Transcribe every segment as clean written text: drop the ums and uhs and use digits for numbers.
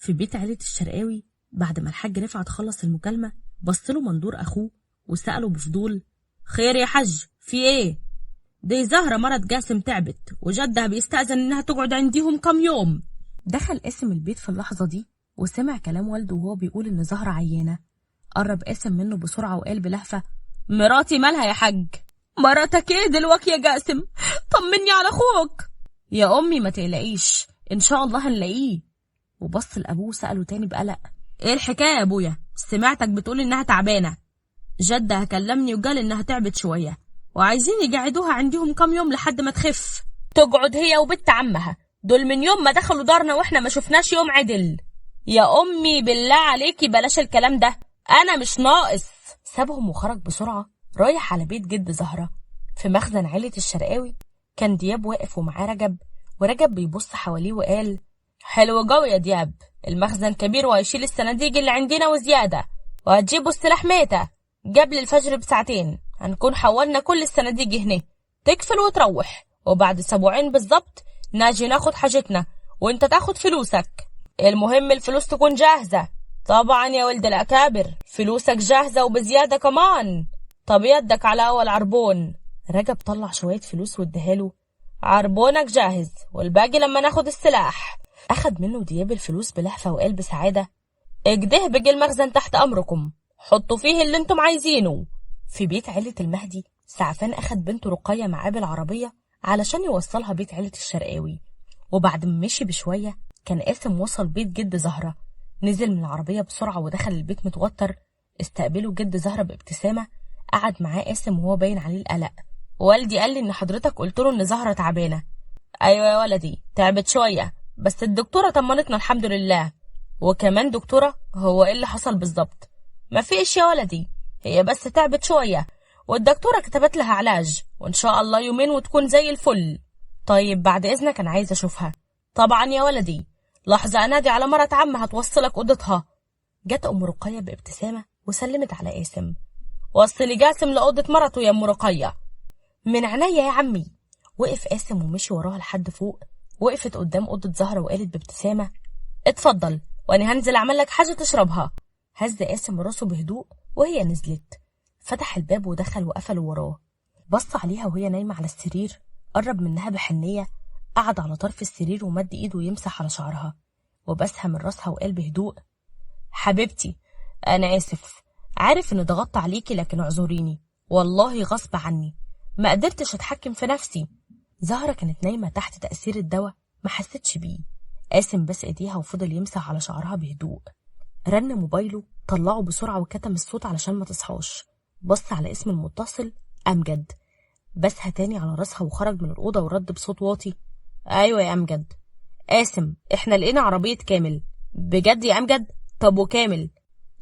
في بيت عيلة الشرقاوي بعد ما الحاج رفعت خلص المكالمة، بص له مندور أخوه وسأله بفضول: خير يا حج، في إيه؟ دي زهرة مرت جاسم تعبت وجدها بيستأذن إنها تقعد عنديهم كام يوم. دخل قاسم البيت في اللحظة دي وسمع كلام والده وهو بيقول إن زهرة عيانة. قرب قاسم منه بسرعة وقال بلهفة: مراتي مالها يا حاج؟ مراتك ايه دلوقتي يا جاسم؟ طمني على اخوك. يا امي ما تقلقيش، ان شاء الله هنلاقيه. وبص لابوه وسأله تاني بقلق: ايه الحكاية يا ابويا؟ سمعتك بتقول انها تعبانة. جدها كلمني وقال انها تعبت شوية وعايزين يقعدوها عندهم كام يوم لحد ما تخف. تقعد هي وبنت عمها دول من يوم ما دخلوا دارنا واحنا ما شفناش يوم عدل. يا امي بالله عليكي بلاش الكلام ده، انا مش ناقص. سابهم وخرج بسرعة رايح على بيت جد زهرة. في مخزن عيلة الشرقاوي كان دياب واقف ومعاه رجب، ورجب بيبص حواليه وقال: حلو جو يا دياب، المخزن كبير وهيشيل الصناديق اللي عندنا وزيادة، وهتجيبوا السلاح ميتة قبل الفجر بساعتين، هنكون حولنا كل الصناديق هنا، تكفل وتروح، وبعد اسبوعين بالظبط ناجي ناخد حاجتنا وانت تاخد فلوسك. المهم الفلوس تكون جاهزة. طبعا يا ولد الأكابر، فلوسك جاهزة وبزيادة كمان. طب يدك على أول عربون. رجب طلع شوية فلوس واديها، عربونك جاهز والباقي لما ناخد السلاح. أخد منه دياب الفلوس بلهفة وقال بسعادة: اجده بجي المخزن تحت أمركم، حطوا فيه اللي انتم عايزينه. في بيت عيلة المهدي سعفان أخد بنته رقية معاه بالعربية علشان يوصلها بيت عيلة الشرقاوي. وبعد ما مشي بشوية كان قاسم وصل بيت جد زهرة. نزل من العربية بسرعة ودخل البيت متوتر. استقبله جد زهرة بابتسامة. قعد معاه قاسم وهو باين عليه القلق. والدي قال لي إن حضرتك قلت له إن زهرة تعبانة. أيوة يا ولدي، تعبت شوية بس الدكتورة طمنتنا الحمد لله. وكمان دكتورة، هو إيه اللي حصل بالظبط؟ مفيش يا ولدي، هي بس تعبت شوية والدكتورة كتبت لها علاج وإن شاء الله يومين وتكون زي الفل. طيب بعد إذنك أنا عايزة أشوفها. طبعا يا ولدي، لحظة أنادي على مرة عمها هتوصلك أوضتها. جت أم رقية بابتسامة وسلمت على قاسم. وصلي جاسم لأوضة مرته يا أم رقية. من عينيا يا عمي. وقف قاسم ومشي وراها لحد فوق. وقفت قدام أوضة زهرة وقالت بابتسامة: اتفضل وأنا هنزل أعمل لك حاجة تشربها. هز قاسم راسه بهدوء وهي نزلت. فتح الباب ودخل وقفله وراه. بص عليها وهي نايمة على السرير. قرب منها بحنية، قعد على طرف السرير ومد ايده يمسح على شعرها وبسها من راسها وقال بهدوء: حبيبتي انا اسف، عارف ان ضغطت عليكي لكن اعذريني، والله غصب عني ما قدرتش اتحكم في نفسي. زهرة كانت نايمة تحت تأثير الدواء ما حستش بيه. قاسم بس ايديها وفضل يمسح على شعرها بهدوء. رن موبايله، طلعه بسرعة وكتم الصوت علشان ما تصحاش. بص على اسم المتصل، أمجد. بسها تاني على راسها وخرج من الأوضة ورد بصوت واطي: أيوة يا أمجد. قاسم احنا لقينا عربية كامل. بجد يا أمجد؟ طب وكامل؟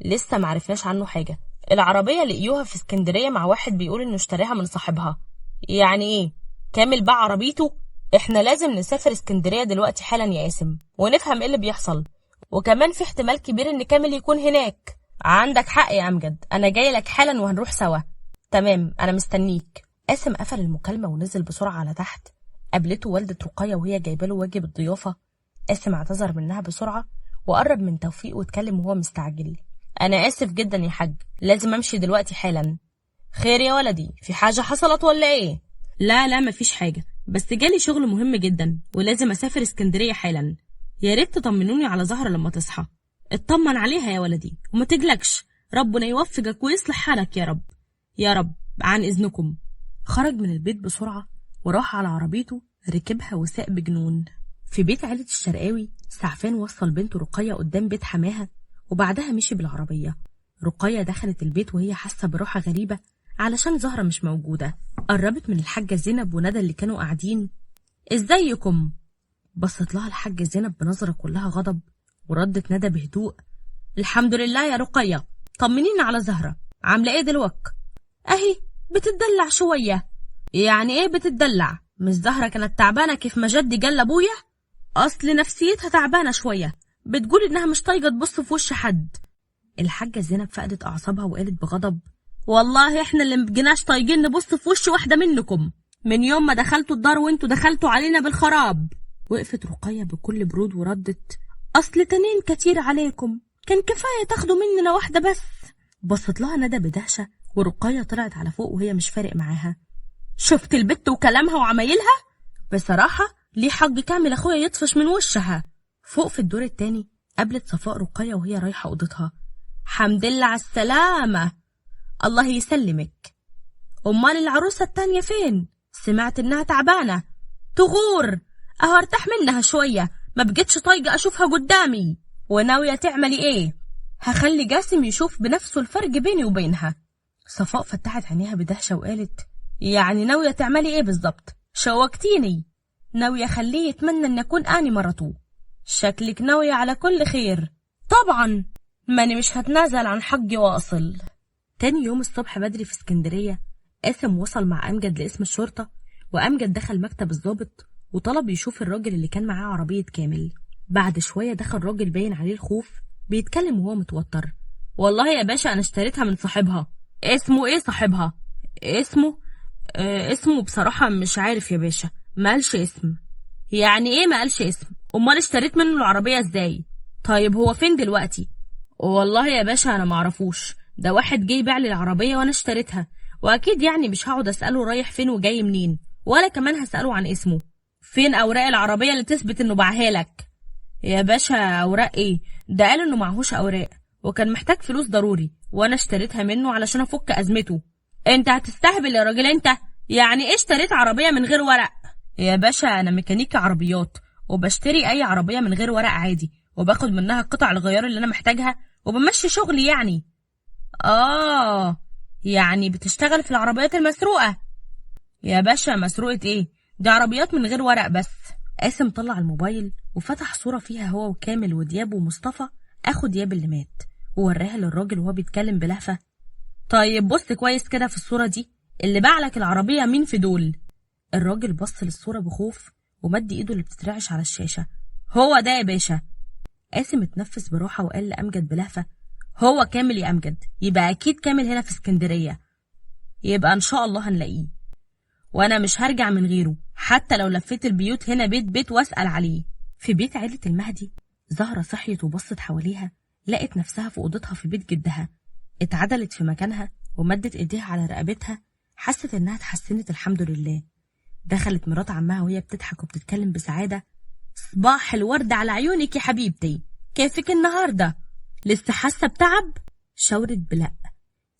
لسه معرفناش عنه حاجة، العربية لقيوها في اسكندرية مع واحد بيقول انه اشتريها من صاحبها. يعني ايه؟ كامل باع عربيته؟ احنا لازم نسافر اسكندرية دلوقتي حالا يا قاسم ونفهم ايه اللي بيحصل، وكمان في احتمال كبير ان كامل يكون هناك. عندك حق يا أمجد، انا جاي لك حالا وهنروح سوا. تمام انا مستنيك. قاسم قفل المكالمة ونزل بسرعة على تحت. قابلته والدة رقية وهي جايبه له واجب الضيافة. قاسم اعتذر منها بسرعة وقرب من توفيق واتكلم وهو مستعجل: أنا آسف جدا يا حاج، لازم أمشي دلوقتي حالا. خير يا ولدي، في حاجة حصلت ولا إيه؟ لا لا مفيش حاجة، بس جالي شغل مهم جدا ولازم أسافر اسكندرية حالا. يا ريت تطمنوني على زهرة لما تصحى. اطمن عليها يا ولدي وما تقلقش، ربنا يوفقك ويصلح حالك يا رب. يا رب، عن إذنكم. خرج من البيت بسرعة وراح على عربيته، ركبها وساق بجنون. في بيت عيلة الشرقاوي سعفان وصل بنته رقية قدام بيت حماها وبعدها مشي بالعربية. رقية دخلت البيت وهي حاسة براحة غريبة علشان زهرة مش موجودة. قربت من الحاجة زينب وندى اللي كانوا قاعدين. ازيكم؟ بصت لها الحاجة زينب بنظرة كلها غضب وردت ندى بهدوء: الحمد لله يا رقية، طمنينا على زهرة، عاملة ايه دلوقتي؟ اهي بتدلع شوية. يعني ايه بتدلع؟ مش زهرة كانت تعبانة كيف ما جدي جال ابويا؟ اصل نفسيتها تعبانة شوية، بتقول انها مش طايقة تبص في وش حد. الحاجة زينب فقدت اعصابها وقالت بغضب: والله احنا اللي مبقيناش طايقين نبص في وش واحدة منكم، من يوم ما دخلتوا الدار وانتوا دخلتوا علينا بالخراب. وقفت رقية بكل برود وردت: أصل تنين كتير عليكم، كان كفاية تاخدوا مننا واحدة بس. بصت لها ندى بدهشة، ورقية طلعت على فوق وهي مش فارق معاها. شفت البت وكلامها وعمايلها؟ بصراحة ليه حق كامل أخويا يطفش من وشها. فوق في الدور التاني قابلت صفاء رقية وهي رايحة أوضتها. حمد لله على السلامة. الله يسلمك. أمال العروسة التانية فين؟ سمعت إنها تعبانة. تغور، أهو ارتاح منها شوية، ما بقتش طايقة أشوفها قدامي. وناوية تعملي إيه؟ هخلي جاسم يشوف بنفسه الفرق بيني وبينها. صفاء فتحت عينيها بدهشة وقالت يعني ناوية تعملي إيه بالظبط؟ شوقتيني. ناوية أخليه يتمنى إن أكون أني مرته. شكلك ناوية على كل خير. طبعا، ماني مش هتنازل عن حقي وأصل. تاني يوم الصبح بدري في اسكندرية، قاسم وصل مع أمجد لاسم الشرطة، وأمجد دخل مكتب الضابط وطلب يشوف الراجل اللي كان معاه عربية كامل. بعد شوية دخل راجل باين عليه الخوف، بيتكلم وهو متوتر. والله يا باشا أنا اشتريتها من صاحبها. اسمه إيه صاحبها؟ اسمه بصراحة مش عارف يا باشا، ما قالش اسم. يعني إيه ما قالش اسم؟ أمال اشتريت منه العربية إزاي؟ طيب هو فين دلوقتي؟ والله يا باشا أنا معرفوش، ده واحد جه يبيع لي العربية وأنا اشتريتها، وأكيد يعني مش هقعد أسأله رايح فين وجاي منين، ولا كمان هسأله عن اسمه. فين أوراق العربية اللي تثبت إنه باعها لك؟ يا باشا أوراق إيه؟ ده قال إنه معهوش أوراق وكان محتاج فلوس ضروري، وأنا اشتريتها منه علشان أفك أزمته. أنت هتستهبل يا راجل أنت، يعني إيه اشتريت عربية من غير ورق؟ يا باشا أنا ميكانيكي عربيات، وبشتري أي عربية من غير ورق عادي، وباخد منها قطع الغيار اللي أنا محتاجها وبمشي شغلي يعني. آه، يعني بتشتغل في العربيات المسروقة؟ يا باشا مسروقة إيه؟ دي عربيات من غير ورق بس. قاسم طلع الموبايل وفتح صورة فيها هو وكامل ودياب ومصطفى أخو دياب اللي مات، ووراها للراجل وهو بيتكلم بلهفة. طيب بص كويس كده في الصورة دي، اللي باعلك العربية مين في دول؟ الراجل بص للصورة بخوف ومد ايده اللي بتترعش على الشاشة. هو ده يا باشا. قاسم اتنفس براحة وقال لأمجد بلهفة هو كامل يا أمجد، يبقى أكيد كامل هنا في اسكندرية، يبقى إن شاء الله هنلاقيه، وأنا مش هرجع من غيره حتى لو لفيت البيوت هنا بيت بيت وأسأل عليه. في بيت عيلة المهدي، زهرة صحيت وبصت حواليها، لقت نفسها في أوضتها في بيت جدها. اتعدلت في مكانها ومدت ايديها على رقبتها، حست إنها اتحسنت الحمد لله. دخلت مرات عمها وهي بتضحك وبتتكلم بسعادة. صباح الورد على عيونك يا حبيبتي، كيفك النهاردة؟ لسه حاسة بتعب؟ شاورت بلأ.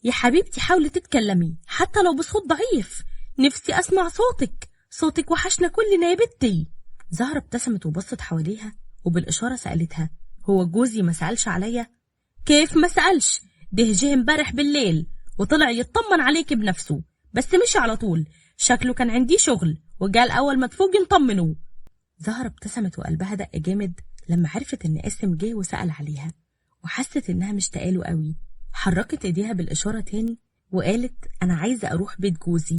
يا حبيبتي حاولي تتكلمي حتى لو بصوت ضعيف، نفسي أسمع صوتك، صوتك وحشنا كلنا يا بنتي. زهرة ابتسمت وبصت حواليها وبالإشارة سألتها هو جوزي ما سألش عليا؟ كيف ما سألش؟ ده جه امبارح بالليل وطلع يطمن عليك بنفسه، بس مشي على طول، شكله كان عندي شغل وقال أول ما تفوق نطمنه. زهرة ابتسمت وقلبها دق جامد لما عرفت إن قاسم جه وسأل عليها، وحست إنها مشتاقة قوي. حركت إيديها بالإشارة تاني وقالت أنا عايزة أروح بيت جوزي.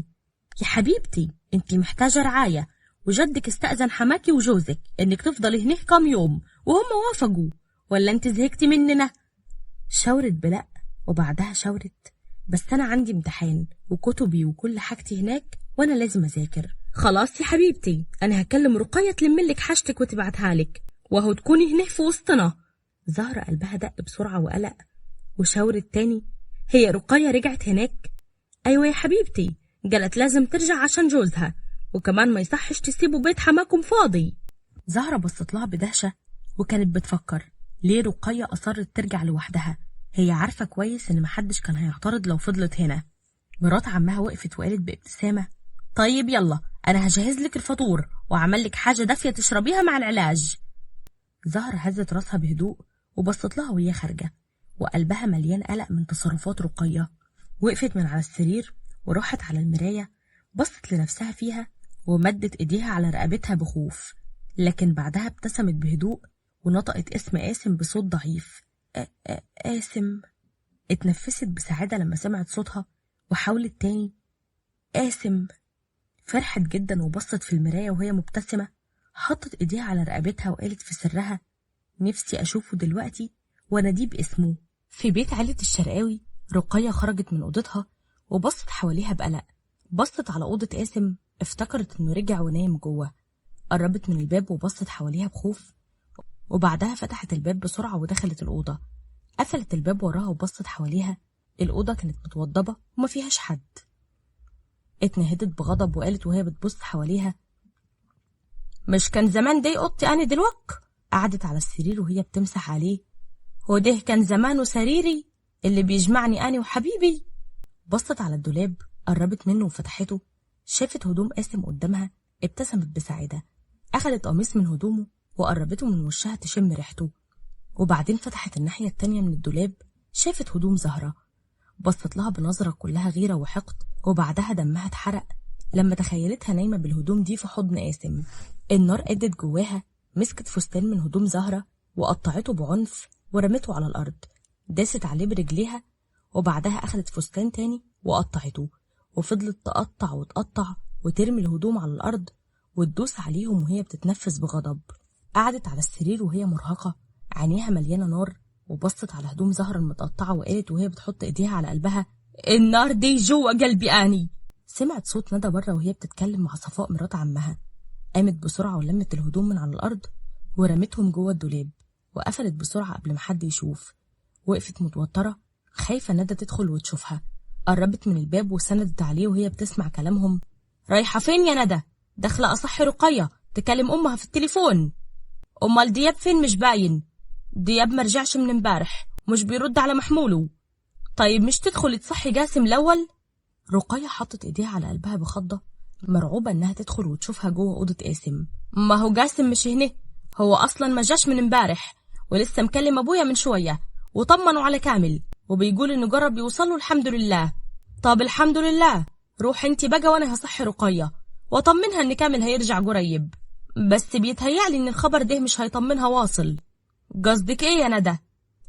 يا حبيبتي انتي محتاجة رعاية، وجدك استأذن حماكي وجوزك إنك تفضلي هناك كام يوم وهم وافقوا، ولا انت زهقتي مننا؟ شاورت بلأ، وبعدها شاورت بس أنا عندي امتحان وكتبي وكل حاجتي هناك وأنا لازم أذاكر. خلاص يا حبيبتي أنا هكلم رقية تلملك حاجتك وتبعتها لك، وهو تكوني هناك في وسطنا. زهرة قلبها دق بسرعة وقلق وشاورت تاني هي رقية رجعت هناك؟ أيوة يا حبيبتي، قالت لازم ترجع عشان جوزها، وكمان ما يصحش تسيبوا بيت حماكم فاضي. زهرة بصت لها بدهشة وكانت بتفكر ليه رقية أصرت ترجع لوحدها، هي عارفة كويس إن محدش كان هيعترض لو فضلت هنا. مرات عمها وقفت وقالت بابتسامة طيب يلا أنا هجهز لك الفطور وأعمل لك حاجة دافية تشربيها مع العلاج. زهرة هزت راسها بهدوء وبصت لها وهي خارجة وقلبها مليان قلق من تصرفات رقية. وقفت من على السرير وراحت على المراية، بصت لنفسها فيها ومدت ايديها على رقبتها بخوف، لكن بعدها ابتسمت بهدوء ونطقت اسم قاسم بصوت ضعيف. قاسم. اتنفست بسعادة لما سمعت صوتها وحاولت تاني قاسم. فرحت جدا وبصت في المراية وهي مبتسمة، حطت ايديها على رقبتها وقالت في سرها نفسي اشوفه دلوقتي واناديه باسمه. في بيت عيلة الشرقاوي، رقية خرجت من اوضتها وبصت حواليها بقلق. بصت على اوضة قاسم، افتكرت انه رجع ونايم جوه. قربت من الباب وبصت حواليها بخوف وبعدها فتحت الباب بسرعة ودخلت الأوضة. قفلت الباب وراها وبصت حواليها. الأوضة كانت متوضبة وما فيهاش حد. اتنهدت بغضب وقالت وهي بتبص حواليها: مش كان زمان دي أوضتي أنا دلوقتي؟ قعدت على السرير وهي بتمسح عليه. هو ده كان زمانه سريري اللي بيجمعني أنا وحبيبي. بصت على الدولاب، قربت منه وفتحته، شافت هدوم قاسم قدامها، ابتسمت بسعادة. أخدت قميص من هدومه وقربته من وشها تشم ريحته، وبعدين فتحت الناحية التانية من الدولاب، شافت هدوم زهرة. بصت لها بنظرة كلها غيرة وحقد، وبعدها دمها اتحرق لما تخيلتها نايمة بالهدوم دي في حضن قاسم. النار قدت جواها. مسكت فستان من هدوم زهرة وقطعته بعنف ورمته على الأرض، داست عليه برجليها، وبعدها أخدت فستان تاني وقطعته، وفضلت تقطع وتقطع وترمي الهدوم على الأرض وتدوس عليهم وهي بتتنفس بغضب. قعدت على السرير وهي مرهقة، عينيها مليانة نار، وبصت على هدوم زهرة المتقطعة وقالت وهي بتحط ايديها على قلبها: النار دي جوه قلبي آني. سمعت صوت ندى بره وهي بتتكلم مع صفاء مرات عمها. قامت بسرعة ولمت الهدوم من على الأرض ورمتهم جوه الدولاب، وقفلت بسرعة قبل ما حد يشوف. وقفت متوترة، خايفة ندى تدخل وتشوفها. قربت من الباب وسندت عليه وهي بتسمع كلامهم. رايحة فين يا ندى؟ داخلة أصحي رقية تكلم أمها في التليفون. أمال دياب فين؟ مش باين. دياب مرجعش من امبارح، مش بيرد على محموله. طيب مش تدخل تصحي جاسم الأول؟ رقية حطت ايديها على قلبها بخضة، مرعوبة انها تدخل وتشوفها جوه أوضة قاسم. ما هو جاسم مش هنا، هو أصلا ما جاش من امبارح، ولسه مكلم أبويا من شوية وطمنوا على كامل، وبيقول إنه جرب يوصله الحمد لله. طب الحمد لله، روح انت بقى وأنا هصحي رقية وأطمنها إن كامل هيرجع قريب، بس بيتهيألي إن الخبر ده مش هيطمنها واصل. قصدك إيه يا ندى؟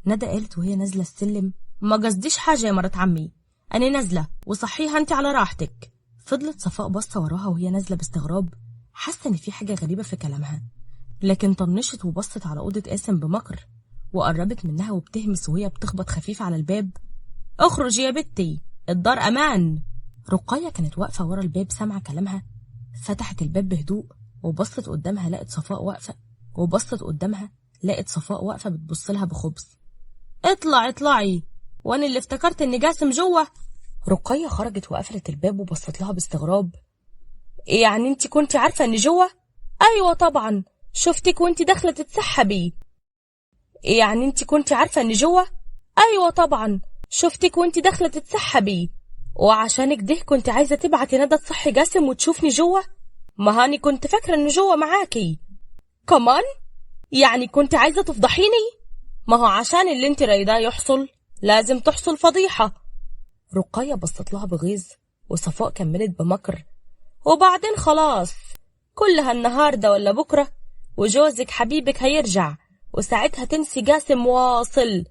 ندى قالت وهي نازلة السلم: ما قصديش حاجة يا مرات عمي، أنا نازلة وصحيها أنت على راحتك. فضلت صفاء بصة وراها وهي نازلة باستغراب، حاسة إن في حاجة غريبة في كلامها، لكن طنشت وبصت على أوضة قاسم بمكر، وقربت منها وبتهمس وهي بتخبط خفيف على الباب: اخرج يا بنتي، الدار أمان. رقية كانت واقفة ورا الباب سامعة كلامها. فتحت الباب بهدوء وبصت قدامها لقت صفاء واقفة، وبصت قدامها لقت صفاء واقفة بتبص لها بخبث. اطلع اطلعي، وانا اللي افتكرت ان جاسم جوه. رقية خرجت وقفلت الباب وبصت لها باستغراب. يعني انت كنت عارفة ان جوه؟ ايوه طبعا، شفتك وانت داخلة تتسحبي. يعني انت كنت عارفة ان جوه؟ ايوه طبعا، شفتك وانت داخلة تتسحبي، وعشانك ده كنت عايزة تبعتي ندى تصحي جاسم وتشوفني جوه؟ ما هاني كنت فاكرة ان جوه معاكي. كمان يعني كنت عايزة تفضحيني؟ ما هو عشان اللي انت رايداه يحصل لازم تحصل فضيحة. رقية بصت لها بغيظ، وصفاء كملت بمكر: وبعدين خلاص، كلها النهاردة ولا بكرة وجوزك حبيبك هيرجع، وساعتها تنسي جاسم واصل،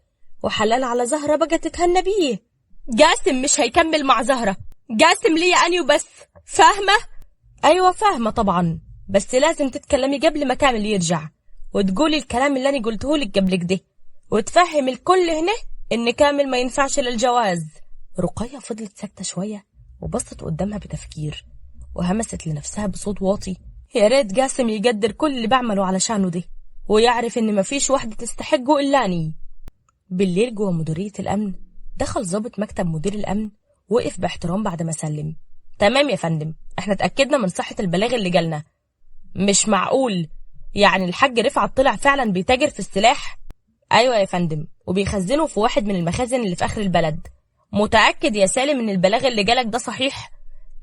وحلال على زهرة بقى تتهنى بيه. جاسم مش هيكمل مع زهرة، جاسم ليا أني وبس، فاهمة؟ أيوة فاهمة طبعا، بس لازم تتكلمي قبل ما كامل يرجع، وتقولي الكلام اللي أنا قلتهولك قبل كده، وتفهم الكل هنا إن كامل ما ينفعش للجواز. رقية فضلت ساكتة شوية وبصت قدامها بتفكير، وهمست لنفسها بصوت واطي: يا ريت جاسم يقدر كل اللي بعمله علشانه ده، ويعرف إن مفيش واحدة تستحقه إلاني. بالليل جوه مديرية الأمن، دخل ضابط مكتب مدير الأمن، وقف باحترام بعد ما سلم. تمام يا فندم، احنا اتأكدنا من صحة البلاغ اللي جالنا. مش معقول، يعني الحاج رفعت طلع فعلا بيتاجر في السلاح؟ ايوه يا فندم، وبيخزنه في واحد من المخازن اللي في اخر البلد. متأكد يا سالم ان البلاغ اللي جالك ده صحيح؟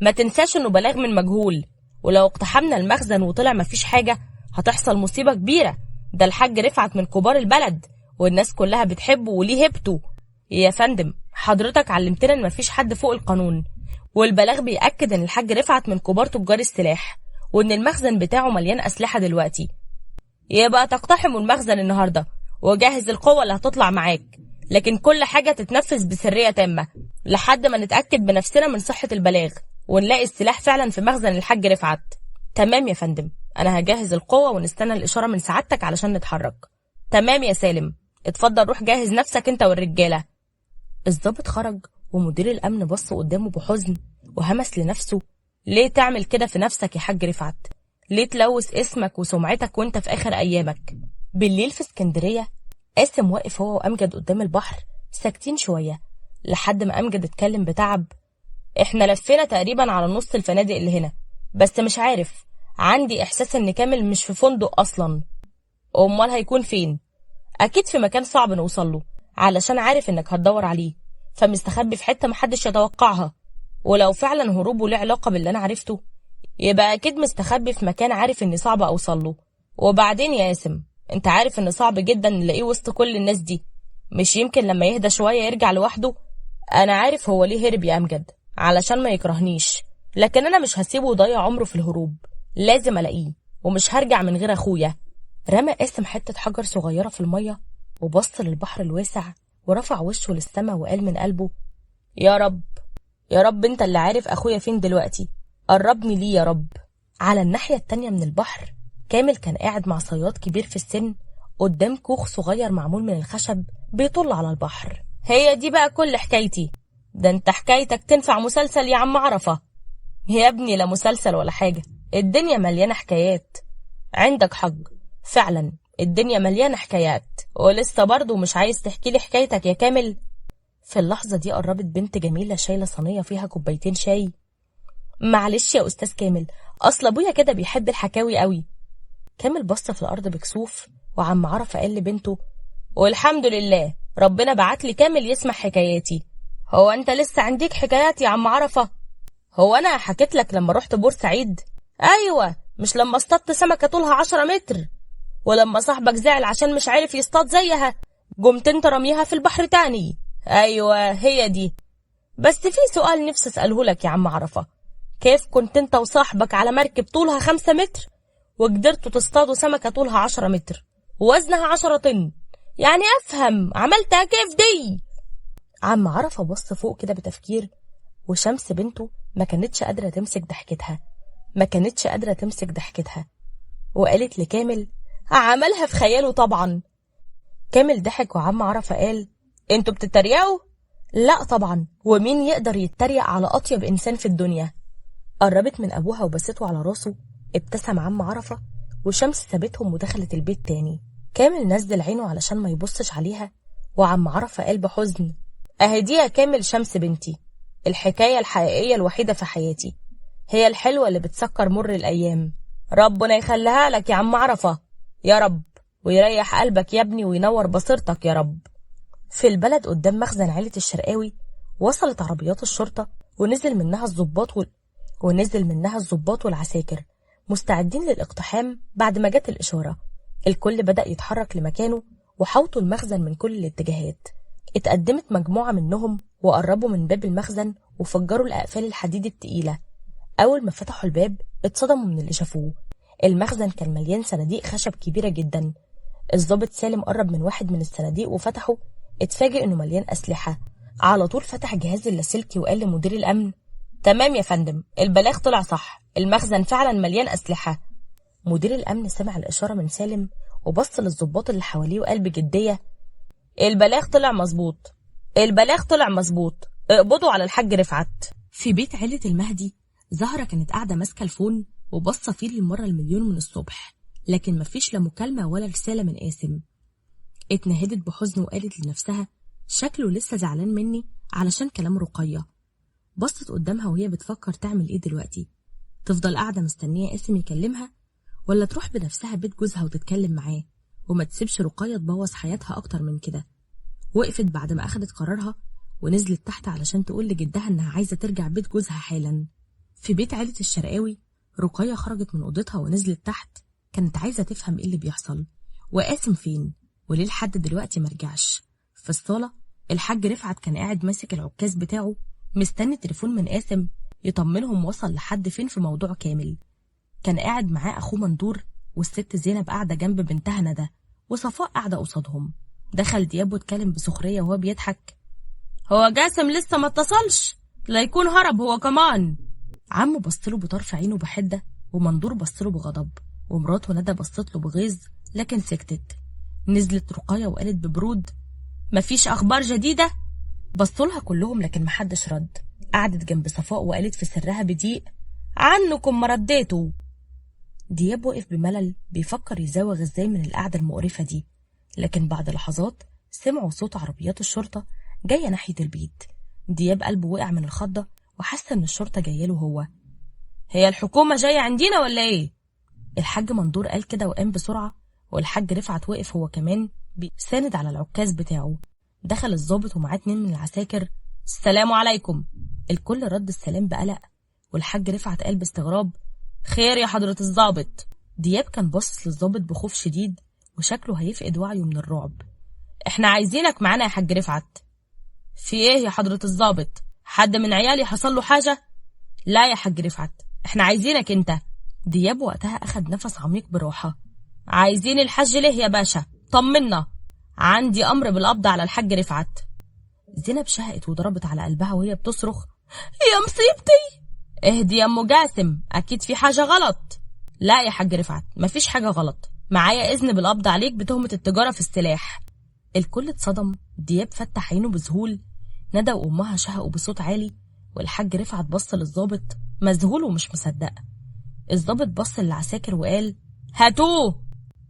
ما تنساش انه بلاغ من مجهول، ولو اقتحمنا المخزن وطلع مفيش حاجة هتحصل مصيبة كبيرة. ده الحاج رفعت من كبار البلد والناس كلها بتحبه وليه هبته. يا فندم حضرتك علمتنا ان مفيش حد فوق القانون، والبلاغ بيأكد ان الحاج رفعت من كبار تجار السلاح، وان المخزن بتاعه مليان أسلحة دلوقتي. يبقى تقتحموا المخزن النهاردة وجهز القوة اللي هتطلع معاك، لكن كل حاجة تتنفذ بسرية تامة لحد ما نتأكد بنفسنا من صحة البلاغ ونلاقي السلاح فعلا في مخزن الحاج رفعت. تمام يا فندم، أنا هجهز القوة ونستنى الإشارة من سعادتك علشان نتحرك. تمام يا سالم، اتفضل روح جهز نفسك انت والرجالة. الضابط خرج ومدير الأمن بص قدامه بحزن وهمس لنفسه: ليه تعمل كده في نفسك يا حاج رفعت؟ ليه تلوث اسمك وسمعتك وانت في آخر أيامك؟ بالليل في اسكندرية، قاسم واقف هو وأمجد قدام البحر ساكتين شوية، لحد ما أمجد اتكلم بتعب: احنا لفينا تقريبا على نص الفنادق اللي هنا، بس مش عارف، عندي إحساس إن كامل مش في فندق أصلا. أمال هيكون فين؟ أكيد في مكان صعب نوصله، علشان عارف إنك هتدور عليه، فمستخبي في حتة محدش يتوقعها. ولو فعلا هروبه له علاقة باللي أنا عرفته، يبقى أكيد مستخبي في مكان عارف إني صعب أوصله. وبعدين يا قاسم، أنت عارف إن صعب جدا نلاقيه وسط كل الناس دي، مش يمكن لما يهدى شوية يرجع لوحده؟ أنا عارف هو ليه هرب يا أمجد، علشان ما يكرهنيش، لكن أنا مش هسيبه يضيع عمره في الهروب، لازم ألاقيه، ومش هرجع من غير أخويا. رمى قاسم حتة حجر صغيرة في المية وبص للبحر الواسع ورفع وشه للسما وقال من قلبه: يا رب يا رب، انت اللي عارف أخويا فين دلوقتي، قربني ليه يا رب. على الناحية التانية من البحر، كامل كان قاعد مع صياد كبير في السن قدام كوخ صغير معمول من الخشب بيطل على البحر. هي دي بقى كل حكايتي، ده انت حكايتك تنفع مسلسل يا عم عرفة. يا ابني لا مسلسل ولا حاجة، الدنيا مليانة حكايات. عندك حق فعلا، الدنيا مليانة حكايات، ولسه برضه مش عايز تحكي لي حكايتك يا كامل؟ في اللحظة دي قربت بنت جميلة شايلة صينية فيها كوبايتين شاي. معلش يا أستاذ كامل، أصل أبويا كده بيحب الحكاوي قوي. كامل بص في الأرض بكسوف، وعم عرفة قال لبنته: والحمد لله ربنا بعت لي كامل يسمع حكاياتي. هو أنت لسه عندك حكايات يا عم عرفة؟ هو أنا حكيت لك لما رحت بورسعيد؟ أيوة، مش لما اصطدت سمكة طولها 10 متر، ولما صاحبك زعل عشان مش عارف يصطاد زيها قمت انت رميها في البحر تاني. أيوة هي دي. بس في سؤال نفسي أسأله لك يا عم عرفة، كيف كنت انت وصاحبك على مركب طولها 5 متر وقدرتوا تصطادوا سمكة طولها 10 متر ووزنها 10 طن؟ يعني أفهم عملتها كيف دي؟ عم عرفة بص فوق كده بتفكير، وشمس بنته ما كانتش قادرة تمسك ضحكتها، ما كانتش قادرة تمسك ضحكتها، وقالت لكامل: عملها في خياله طبعا. كامل ضحك، وعم عرفة قال: انتوا بتتريقوا؟ لا طبعا، ومين يقدر يتريق على أطيب إنسان في الدنيا؟ قربت من أبوها وبسته على راسه. ابتسم عم عرفة، وشمس سابتهم ودخلت البيت تاني. كامل نزل عينه علشان ما يبصش عليها، وعم عرفة قال بحزن: اهي دي يا كامل شمس بنتي، الحكاية الحقيقية الوحيدة في حياتي، هي الحلوة اللي بتسكر مر الأيام. ربنا يخليها لك يا عم عرفة يا رب، ويريح قلبك يا ابني وينور بصيرتك يا رب. في البلد قدام مخزن عيلة الشرقاوي وصلت عربيات الشرطة، ونزل منها الضباط والعساكر مستعدين للاقتحام. بعد ما جت الإشارة الكل بدأ يتحرك لمكانه، وحوطوا المخزن من كل الاتجاهات. اتقدمت مجموعة منهم وقربوا من باب المخزن وفجروا الأقفال الحديد التقيلة. أول ما فتحوا الباب اتصدموا من اللي شافوه. المخزن كان مليان صناديق خشب كبيرة جدا. الضابط سالم قرب من واحد من الصناديق وفتحه، اتفاجئ انه مليان أسلحة. على طول فتح جهاز اللاسلكي وقال لمدير الأمن: تمام يا فندم، البلاغ طلع صح، المخزن فعلا مليان أسلحة. مدير الأمن سمع الإشارة من سالم وبص للضباط اللي حواليه وقال بجدية: البلاغ طلع مظبوط، البلاغ طلع مظبوط، اقبضوا على الحاج رفعت. في بيت عيلة المهدي، زهرة كانت قاعدة ماسكة الفون وبصة فيه للمرة المليون من الصبح، لكن مفيش لا مكالمة ولا رسالة من قاسم. اتنهدت بحزن وقالت لنفسها: شكله لسه زعلان مني علشان كلام رقية. بصت قدامها وهي بتفكر تعمل ايه دلوقتي، تفضل قاعدة مستنية قاسم يكلمها، ولا تروح بنفسها بيت جوزها وتتكلم معاه وما تسيبش رقية تبوظ حياتها أكتر من كده. وقفت بعد ما أخدت قرارها ونزلت تحت علشان تقول لجدها إنها عايزة ترجع بيت جوزها حالا. في بيت عيلة الشرقاوي، رقية خرجت من أوضتها ونزلت تحت، كانت عايزة تفهم إيه اللي بيحصل، وقاسم فين، وليه لحد دلوقتي مرجعش. في الصالة الحاج رفعت كان قاعد ماسك العكاز بتاعه مستني تليفون من قاسم يطمنهم وصل لحد فين في موضوع كامل. كان قاعد معاه أخوه مندور، والست زينب قاعدة جنب بنتها ندى، وصفاء قاعدة قصادهم. دخل دياب واتكلم بسخرية وهو بيضحك: هو جاسم لسه ما اتصلش؟ لا يكون هرب هو كمان. عمه بصله بطرف عينه بحدة، ومندور بصله بغضب، ومراته ندى بصت له بغيظ لكن سكتت. نزلت رقية وقالت ببرود: مفيش أخبار جديدة؟ بصولها كلهم لكن محدش رد. قعدت جنب صفاء وقالت في سرها بضيق: عنكم ما رديتوا. دياب وقف بملل بيفكر يزاوغ ازاي من القعدة المقرفة دي، لكن بعد لحظات سمعوا صوت عربيات الشرطة جاية ناحية البيت. دياب قلبه وقع من الخضة وحس إن الشرطة جاية له هو. هي الحكومة جاية عندنا ولا إيه؟ الحاج مندور قال كده وقام بسرعة، والحاج رفعت وقف هو كمان ساند على العكاز بتاعه. دخل الضابط ومعاه 2 من العساكر. السلام عليكم. الكل رد السلام بقلق، والحاج رفعت قال باستغراب: خير يا حضرة الضابط؟ دياب كان باصص للضابط بخوف شديد وشكله هيفقد وعيه من الرعب. احنا عايزينك معانا يا حاج رفعت. في ايه يا حضرة الضابط؟ حد من عيالي حصل له حاجة؟ لا يا حاج رفعت، احنا عايزينك انت. دياب وقتها اخد نفس عميق براحة. عايزين الحاج ليه يا باشا؟ طمنا، عندي امر بالقبض على الحاج رفعت. زينب شهقت وضربت على قلبها وهي بتصرخ: يا مصيبتي! اهدي يا ام جاسم، اكيد في حاجة غلط. لا يا حاج رفعت، مفيش حاجة غلط، معايا اذن بالقبض عليك بتهمة التجارة في السلاح. الكل اتصدم. دياب فتح عينه بذهول. ندى وامها شهقوا بصوت عالي، والحاج رفعت بص للظابط مذهول ومش مصدق. الظابط بص للعساكر وقال: هاتوه.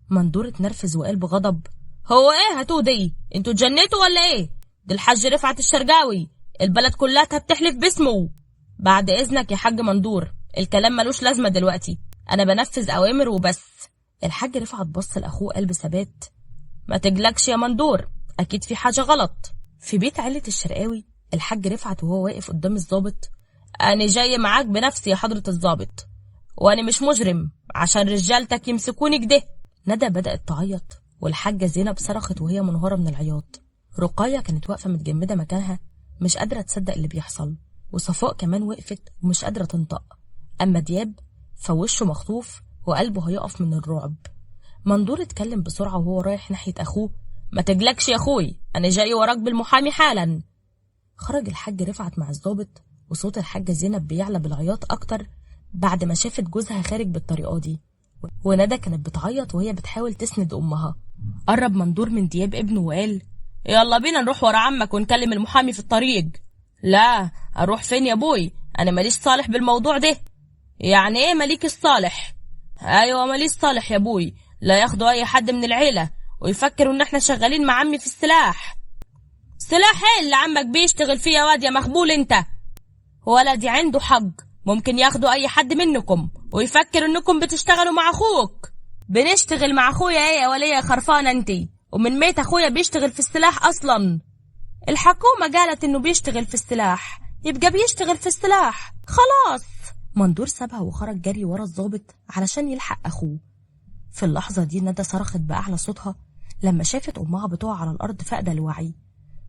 مندور اتنرفز وقال بغضب: هو ايه هاتوه دي؟ انتوا اتجنيتوا ولا ايه؟ ده الحاج رفعت الشرقاوي، البلد كلها بتحلف باسمه. بعد اذنك يا حاج مندور، الكلام ملوش لازمه دلوقتي، انا بنفذ اوامر وبس. الحاج رفعت بص لاخوه قال بثبات: ما تجلكش يا مندور، اكيد في حاجة غلط. في بيت عيله الشرقاوي، الحاج رفعت وهو واقف قدام الظابط: انا جاي معاك بنفسي يا حضره الظابط، وانا مش مجرم عشان رجالتك يمسكوني كده. ندى بدات تعيط، والحاجة زينب صرخت وهي منهاره من العياط. رقية كانت واقفة متجمده مكانها مش قادرة تصدق اللي بيحصل، وصفاء كمان وقفت ومش قادرة تنطق. اما دياب فوشه مخطوف وقلبه هيقف من الرعب. مندور اتكلم بسرعة وهو رايح ناحية اخوه: ما تجلكش يا اخوي، انا جاي وراك بالمحامي حالا. خرج الحاج رفعت مع الظابط، وصوت الحاجة زينب بيعلى بالعياط اكتر بعد ما شافت جوزها خارج بالطريقة دي. وندى كانت بتعيط وهي بتحاول تسند امها. قرب مندور من دياب ابنه وقال: يلا بينا نروح ورا عمك ونكلم المحامي في الطريق. لا، اروح فين يا ابوي؟ انا ماليش صالح بالموضوع ده. يعني ايه ماليك الصالح؟ ايوه ماليش صالح يا ابوي، لا ياخدوا اي حد من العيلة ويفكروا ان احنا شغالين مع عمي في السلاح. سلاح ايه اللي عمك بيشتغل فيه يا واد يا مخبول انت؟ ولدي عنده حق، ممكن ياخدوا اي حد منكم ويفكر انكم بتشتغلوا مع اخوك. بنشتغل مع اخويا ايه يا وليه خرفانه انتي؟ ومن ميت اخويا بيشتغل في السلاح اصلا؟ الحكومة قالت انه بيشتغل في السلاح، يبقى بيشتغل في السلاح خلاص. مندور سابها وخرج جري ورا الظابط علشان يلحق اخوه. في اللحظة دي ندى صرخت باعلى صوتها لما شافت امها بتقع على الارض فاقده الوعي.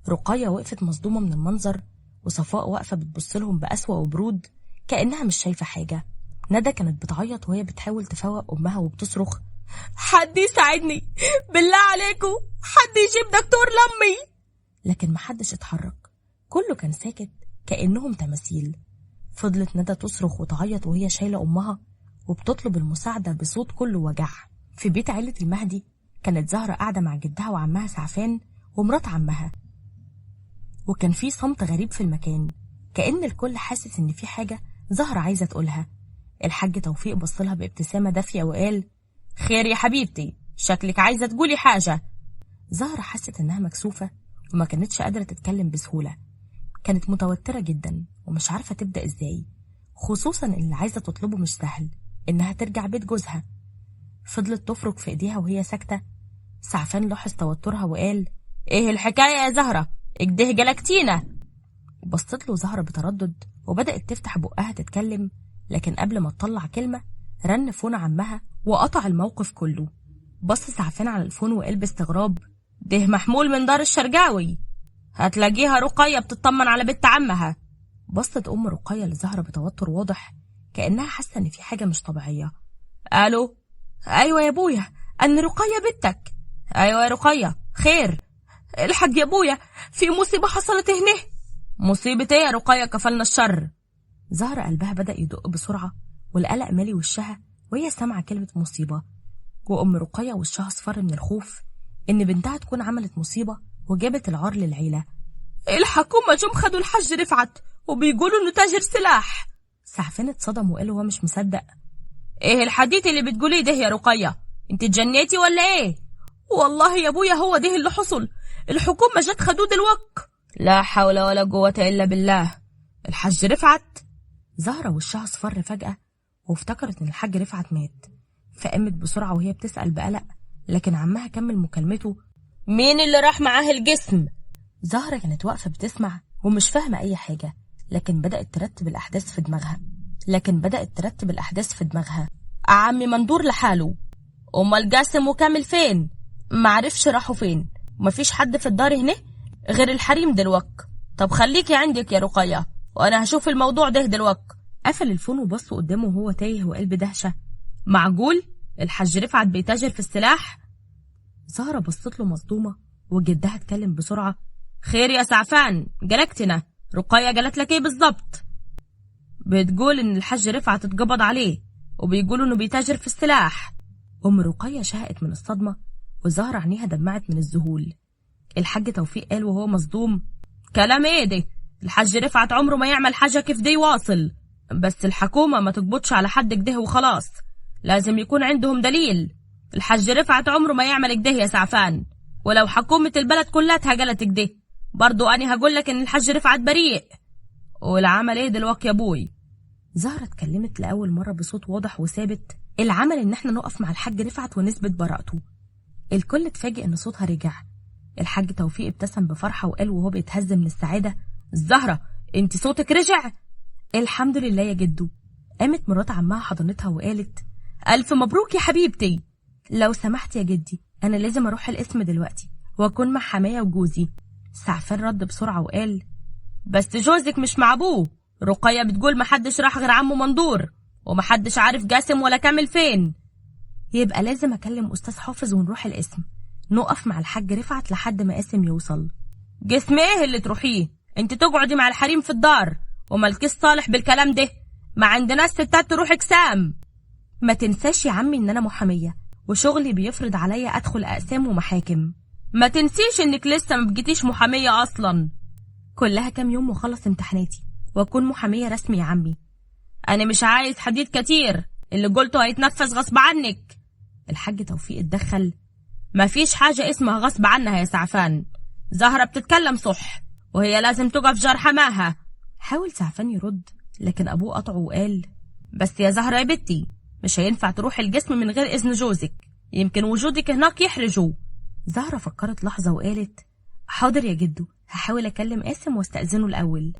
رقية وقفت مصدومة من المنظر، وصفاء واقفة بتبص لهم بقسوه وبرود كانها مش شايفه حاجة. ندى كانت بتعيط وهي بتحاول تفوق امها وبتصرخ: حد يساعدني بالله عليكم، حد يجيب دكتور لامي. لكن محدش اتحرك، كله كان ساكت كأنهم تماثيل. فضلت ندى تصرخ وتعيط وهي شايلة أمها وبتطلب المساعدة بصوت كله وجع. في بيت عيلة المهدي كانت زهرة قاعدة مع جدها وعمها سعفان ومرات عمها، وكان في صمت غريب في المكان، كأن الكل حاسس إن في حاجة زهرة عايزة تقولها. الحاج توفيق بصلها بابتسامة دافية وقال: خير يا حبيبتي، شكلك عايزة تقولي حاجة. زهرة حست إنها مكسوفة وما كانتش قادرة تتكلم بسهولة، كانت متوترة جدا ومش عارفة تبدأ إزاي، خصوصا اللي عايزة تطلبه مش سهل، إنها ترجع بيت جوزها. فضلت تفرك في إيديها وهي ساكتة. سعفان لاحظ توترها وقال: إيه الحكاية يا زهرة؟ اجده جلكتينا. بصت له زهرة بتردد وبدأت تفتح بقها تتكلم، لكن قبل ما تطلع كلمة رن phone عمها وقطع الموقف كله. بص سعفان على ال phone وقال باستغراب: ده محمول من دار الشرقاوي، هتلاقيها رقية بتطمن على بنت عمها. بصت أم رقية لزهرة بتوتر واضح، كأنها حاسة إن في حاجة مش طبيعية. ألو، أيوة يا بويا، أن رقية بنتك. أيوة يا رقية، خير؟ الحق يا بويا، في مصيبة حصلت هنا. مصيبة إيه يا رقية؟ كفلنا الشر. زهرة قلبها بدأ يدق بسرعة والقلق مالي وشها وهي سامعة كلمة مصيبة، وأم رقية وشها اصفر من الخوف إن بنتها تكون عملت مصيبة وجابت العار للعيلة. الحكومة جم خدوا الحاج رفعت وبيقولوا إنه تاجر سلاح. سعفان اتصدم وقال هو مش مصدق: ايه الحديث اللي بتقوليه ده يا رقية؟ انت اتجنيتي ولا ايه؟ والله يا ابويا هو ده اللي حصل، الحكومة جت خدود الوك. لا حول ولا قوة الا بالله. الحاج رفعت؟ زهرة وشها اصفر فجأة وافتكرت ان الحاج رفعت مات، فقامت بسرعة وهي بتسأل بقلق، لكن عمها كمل مكالمته. مين اللي راح معاه الجسم؟ زهرة كانت واقفة بتسمع ومش فاهمة أي حاجة، لكن بدأت ترتب الأحداث في دماغها. عمي مندور لحاله، أمال جاسم وكامل فين؟ معرفش راحوا فين، مفيش حد في الدار هنا غير الحريم دلوك. طب خليكي عندك يا رقية وأنا هشوف الموضوع ده دلوك. قفل الفون وبص قدامه وهو تايه وقال بدهشة، معقول الحاج رفعت بيتاجر في السلاح؟ زهرة بصت له مصدومة وجدها اتكلم بسرعة، خير يا سعفان جلكتنا، رقية جلت لك ايه بالظبط؟ بتقول ان الحاج رفعت اتقبض عليه وبيقولوا انه بيتاجر في السلاح. ام رقية شهقت من الصدمة وزهرة عينيها دمعت من الذهول. الحاج توفيق قال وهو مصدوم، كلام ايه ده؟ الحاج رفعت عمره ما يعمل حاجة كيف دي واصل، بس الحكومة ما تقبضش على حد كده وخلاص، لازم يكون عندهم دليل. الحاج رفعت عمره ما يعمل كده يا سعفان، ولو حكومة البلد كلها اتهجلت كده برضو أنا هقولك إن الحاج رفعت بريء. والعمل إيه دلوقتي يا أبوي؟ زهرة اتكلمت لأول مرة بصوت واضح وثابت، العمل إن احنا نقف مع الحاج رفعت ونثبت براءته. الكل اتفاجئ إن صوتها رجع. الحاج توفيق ابتسم بفرحة وقال وهو بيتهز من السعادة، زهرة انت صوتك رجع؟ الحمد لله يا جدو. قامت مرات عمها حضنتها وقالت، ألف مبروك يا حبيبتي. لو سمحت يا جدي أنا لازم أروح القسم دلوقتي وأكون مع حماية وجوزي. سعفان رد بسرعة وقال، بس جوزك مش مع أبوه، رقية بتقول محدش راح غير عمه مندور ومحدش عارف جاسم ولا كامل فين. يبقى لازم أكلم أستاذ حافظ ونروح القسم نقف مع الحاج رفعت لحد ما قاسم يوصل. جسم ايه اللي تروحيه؟ انت تقعدي مع الحريم في الدار ومالكيش صالح بالكلام ده، ما عندناش ستات تروح اجسام. ما تنساش يا عمي ان انا محامية وشغلي بيفرض عليا ادخل اقسام ومحاكم. ما تنسيش انك لسه ما بقيتيش محامية اصلا. كلها كام يوم وخلص امتحاناتي واكون محامية رسمي يا عمي. انا مش عايز حديد كتير، اللي قلته هيتنفذ غصب عنك. الحاج توفيق اتدخل، ما فيش حاجة اسمها غصب عنها يا سعفان، زهرة بتتكلم صح وهي لازم تقف جار حماها. حاول سعفان يرد لكن أبوه قطعه وقال، بس يا زهرة يا بنتي مش هينفع تروح الجسم من غير إذن جوزك، يمكن وجودك هناك يحرجه. زهرة فكرت لحظة وقالت، حاضر يا جدو هحاول أكلم قاسم واستأذنه الأول.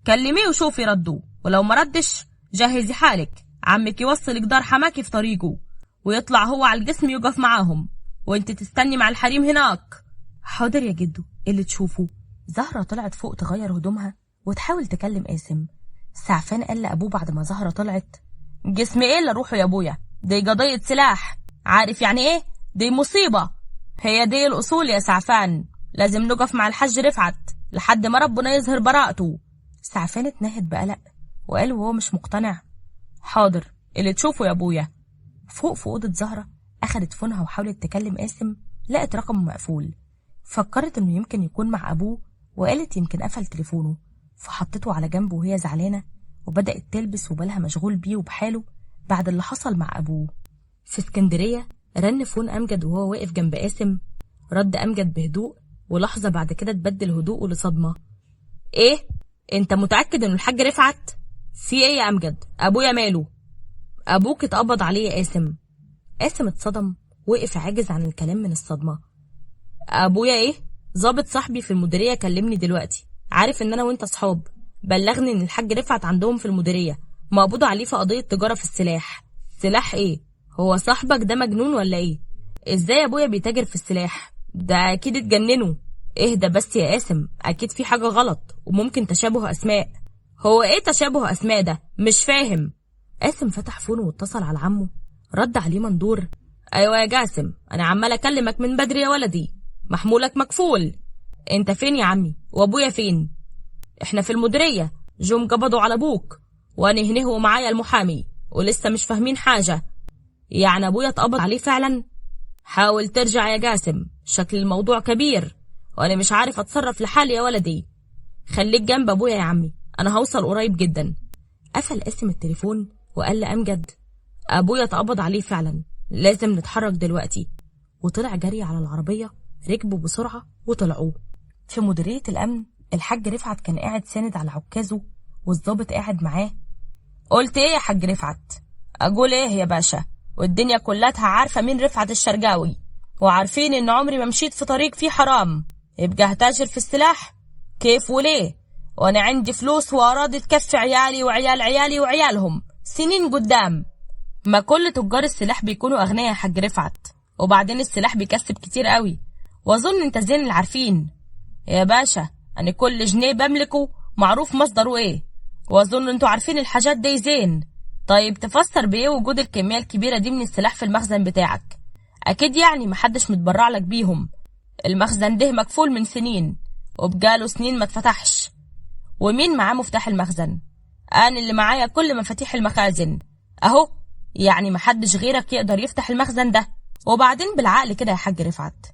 كلميه وشوفي رده، ولو ما ردش جهزي حالك، عمك يوصلك دار حماكي في طريقه ويطلع هو على الجسم يقف معاهم وانت تستني مع الحريم هناك. حاضر يا جدو اللي تشوفه. زهرة طلعت فوق تغير هدومها وتحاول تكلم قاسم. سعفان قال لأبوه بعد ما زهرة طلعت، جسم ايه اللي اروحه يا ابويا؟ دي قضية سلاح، عارف يعني ايه؟ دي مصيبة. هي دي الأصول يا سعفان، لازم نقف مع الحاج رفعت لحد ما ربنا يظهر براءته. سعفان اتنهد بقلق وقال وهو مش مقتنع، حاضر اللي تشوفه يا ابويا. فوق في أوضة زهرة أخدت فونها وحاولت تكلم قاسم، لقت رقمه مقفول. فكرت إنه يمكن يكون مع أبوه وقالت يمكن قفل تليفونه، فحطته على جنب وهي زعلانة وبدأت تلبس وبالها مشغول بيه وبحاله بعد اللي حصل مع أبوه. في اسكندرية رن phone أمجد وهو واقف جنب قاسم. رد أمجد بهدوء ولحظة بعد كده اتبدل هدوءه لصدمة. إيه؟ أنت متأكد إنه الحاج رفعت؟ في إيه يا أمجد؟ أبويا ماله؟ أبوك اتقبض عليه يا قاسم. قاسم اتصدم، وقف عاجز عن الكلام من الصدمة. أبويا إيه؟ ظابط صاحبي في المديرية كلمني دلوقتي، عارف إن أنا وإنت صحاب، بلغني إن الحاج رفعت عندهم في المديرية مقبوض عليه في قضية تجارة في السلاح. سلاح إيه؟ هو صاحبك ده مجنون ولا إيه؟ إزاي أبويا بيتاجر في السلاح؟ ده أكيد اتجننوا. اهدى بس يا قاسم، أكيد في حاجة غلط وممكن تشابه أسماء. هو إيه تشابه أسماء ده؟ مش فاهم. قاسم فتح فونه واتصل على عمه، رد عليه مندور، أيوة يا جاسم أنا عمال أكلمك من بدري يا ولدي، محمولك مكفول. أنت فين يا عمي؟ وأبويا فين؟ إحنا في المديرية، جم قبضوا على أبوك وأنا هنه ومعايا المحامي ولسه مش فاهمين حاجة. يعني أبويا اتقبض عليه فعلا؟ حاول ترجع يا جاسم، شكل الموضوع كبير وأنا مش عارف أتصرف لحالي يا ولدي. خليك جنب أبويا يا عمي، أنا هوصل قريب جدا. قفل قاسم التليفون وقال لأمجد، أبويا اتقبض عليه فعلا، لازم نتحرك دلوقتي. وطلع جري على العربية، ركبوا بسرعة وطلعوا. في مديرية الأمن الحاج رفعت كان قاعد ساند على عكازه والظابط قاعد معاه. قلت ايه يا حاج رفعت؟ اقول ايه يا باشا، والدنيا كلها عارفة مين رفعت الشرجاوي، وعارفين ان عمري ما مشيت في طريق فيه حرام. يبقى هتاجر في السلاح كيف وليه؟ وانا عندي فلوس واراضي تكفي عيالي وعيال عيالي وعيالهم سنين قدام. ما كل تجار السلاح بيكونوا اغنياء يا حاج رفعت، وبعدين السلاح بيكسب كتير قوي، واظن انت زين اللي عارفين يا باشا. انا كل جنيه بملكه معروف مصدره ايه، واظن انتوا عارفين الحاجات دي زين. طيب تفسر بايه وجود الكمية الكبيرة دي من السلاح في المخزن بتاعك؟ اكيد يعني محدش متبرع لك بيهم، المخزن ده مكفول من سنين وبقاله سنين ما اتفتحش. ومين معاه مفتاح المخزن؟ انا اللي معايا كل مفاتيح المخازن اهو، يعني محدش غيرك يقدر يفتح المخزن ده. وبعدين بالعقل كده يا حاج رفعت،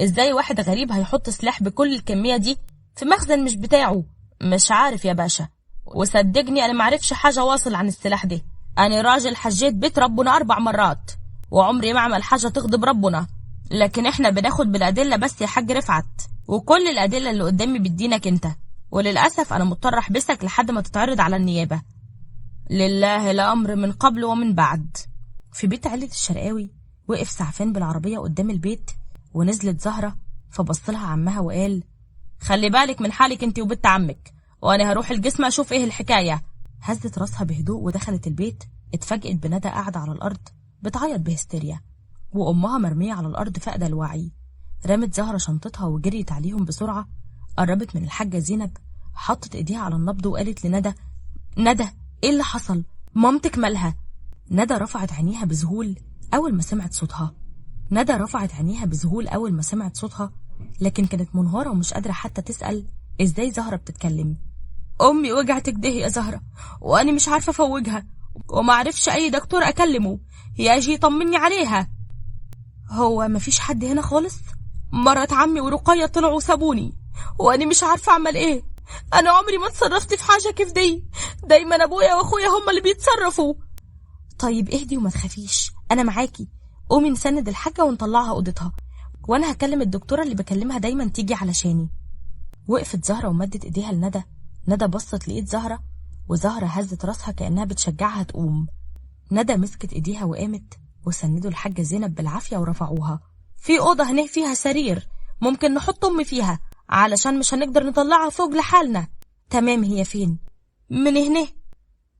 ازاي واحد غريب هيحط سلاح بكل الكمية دي في مخزن مش بتاعه؟ مش عارف يا باشا، وصدقني انا معرفش حاجة واصل عن السلاح ده. انا راجل حجيت بيت ربنا 4 مرات وعمري ما عمل حاجة تغضب ربنا، لكن احنا بناخد بالادلة بس يا حاج رفعت، وكل الادلة اللي قدامي بتدينك انت، وللاسف انا مضطر احبسك لحد ما تتعرض على النيابة. لله الامر من قبل ومن بعد. في بيت عيلة الشرقاوي وقف سعفان بالعربية قدام البيت ونزلت زهرة، فبصلها عمها وقال خلي بالك من حالك انت وبنت عمك، وانا هروح الجسم اشوف ايه الحكاية. هزت راسها بهدوء ودخلت البيت. اتفاجئت بندى قاعدة على الارض بتعيط بهستيريا وامها مرمية على الارض فاقدة الوعي. رمت زهرة شنطتها وجريت عليهم بسرعة. قربت من الحاجة زينب، حطت ايديها على النبض وقالت لندى ندى ايه اللي حصل؟ مامتك مالها؟ ندى رفعت عينيها بذهول اول ما سمعت صوتها. ندى رفعت عينيها بذهول اول ما سمعت صوتها، لكن كانت منهارة ومش قادرة حتى تسأل ازاي زهرة بتتكلم. امي وجعت كده يا زهرة وانا مش عارفة افوجها، ومعرفش اي دكتور اكلمه يجي يطمني عليها. هو مفيش حد هنا خالص؟ مرات عمي ورقية طلعوا وسابوني وانا مش عارفة اعمل ايه. انا عمري ما اتصرفت في حاجة كيف دي، دايما ابويا واخويا هما اللي بيتصرفوا. طيب اهدي وما تخافيش، انا معاكي. قومي نسند الحاجة ونطلعها اوضتها، وانا هكلم الدكتورة اللي بكلمها دايما تيجي علشاني. وقفت زهرة ومدت ايديها لندى. ندى بصت لقيت زهرة، وزهرة هزت راسها كأنها بتشجعها تقوم. ندى مسكت ايديها وقامت، وسندوا الحاجة زينب بالعافية ورفعوها. في أوضة هناك فيها سرير ممكن نحط أمي فيها علشان مش هنقدر نطلعها فوق لحالنا. تمام، هي فين؟ من هنا.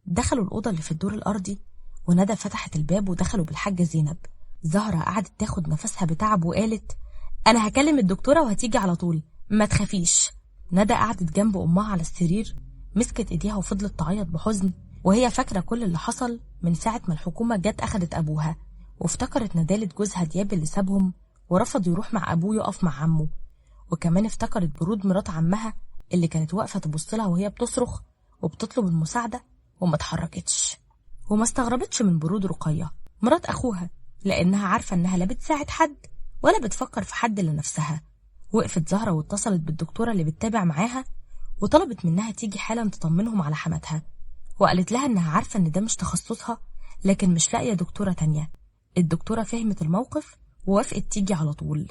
دخلوا الأوضة اللي في الدور الأرضي، وندى فتحت الباب ودخلوا بالحاجة زينب. زهرة قعدت تاخد نفسها بتعب وقالت أنا هكلم الدكتورة وهتيجي على طول، ما تخافيش. ندى قعدت جنب أمها على السرير، مسكت إيديها وفضلت تعيط بحزن وهي فاكرة كل اللي حصل من ساعة ما الحكومة جت أخدت أبوها، وافتكرت ندالة جوزها دياب اللي سابهم ورفض يروح مع أبوه يقف مع عمه، وكمان افتكرت برود مرات عمها اللي كانت واقفة تبص لها وهي بتصرخ وبتطلب المساعدة وما اتحركتش. وما استغربتش من برود رقية مرات أخوها، لأنها عارفة إنها لا بتساعد حد ولا بتفكر في حد لنفسها. وقفت زهرة واتصلت بالدكتورة اللي بتتابع معاها وطلبت منها تيجي حالا تطمنهم على حماتها، وقالت لها إنها عارفة إن ده مش تخصصها لكن مش لاقية دكتورة تانية. الدكتورة فهمت الموقف ووافقت تيجي على طول.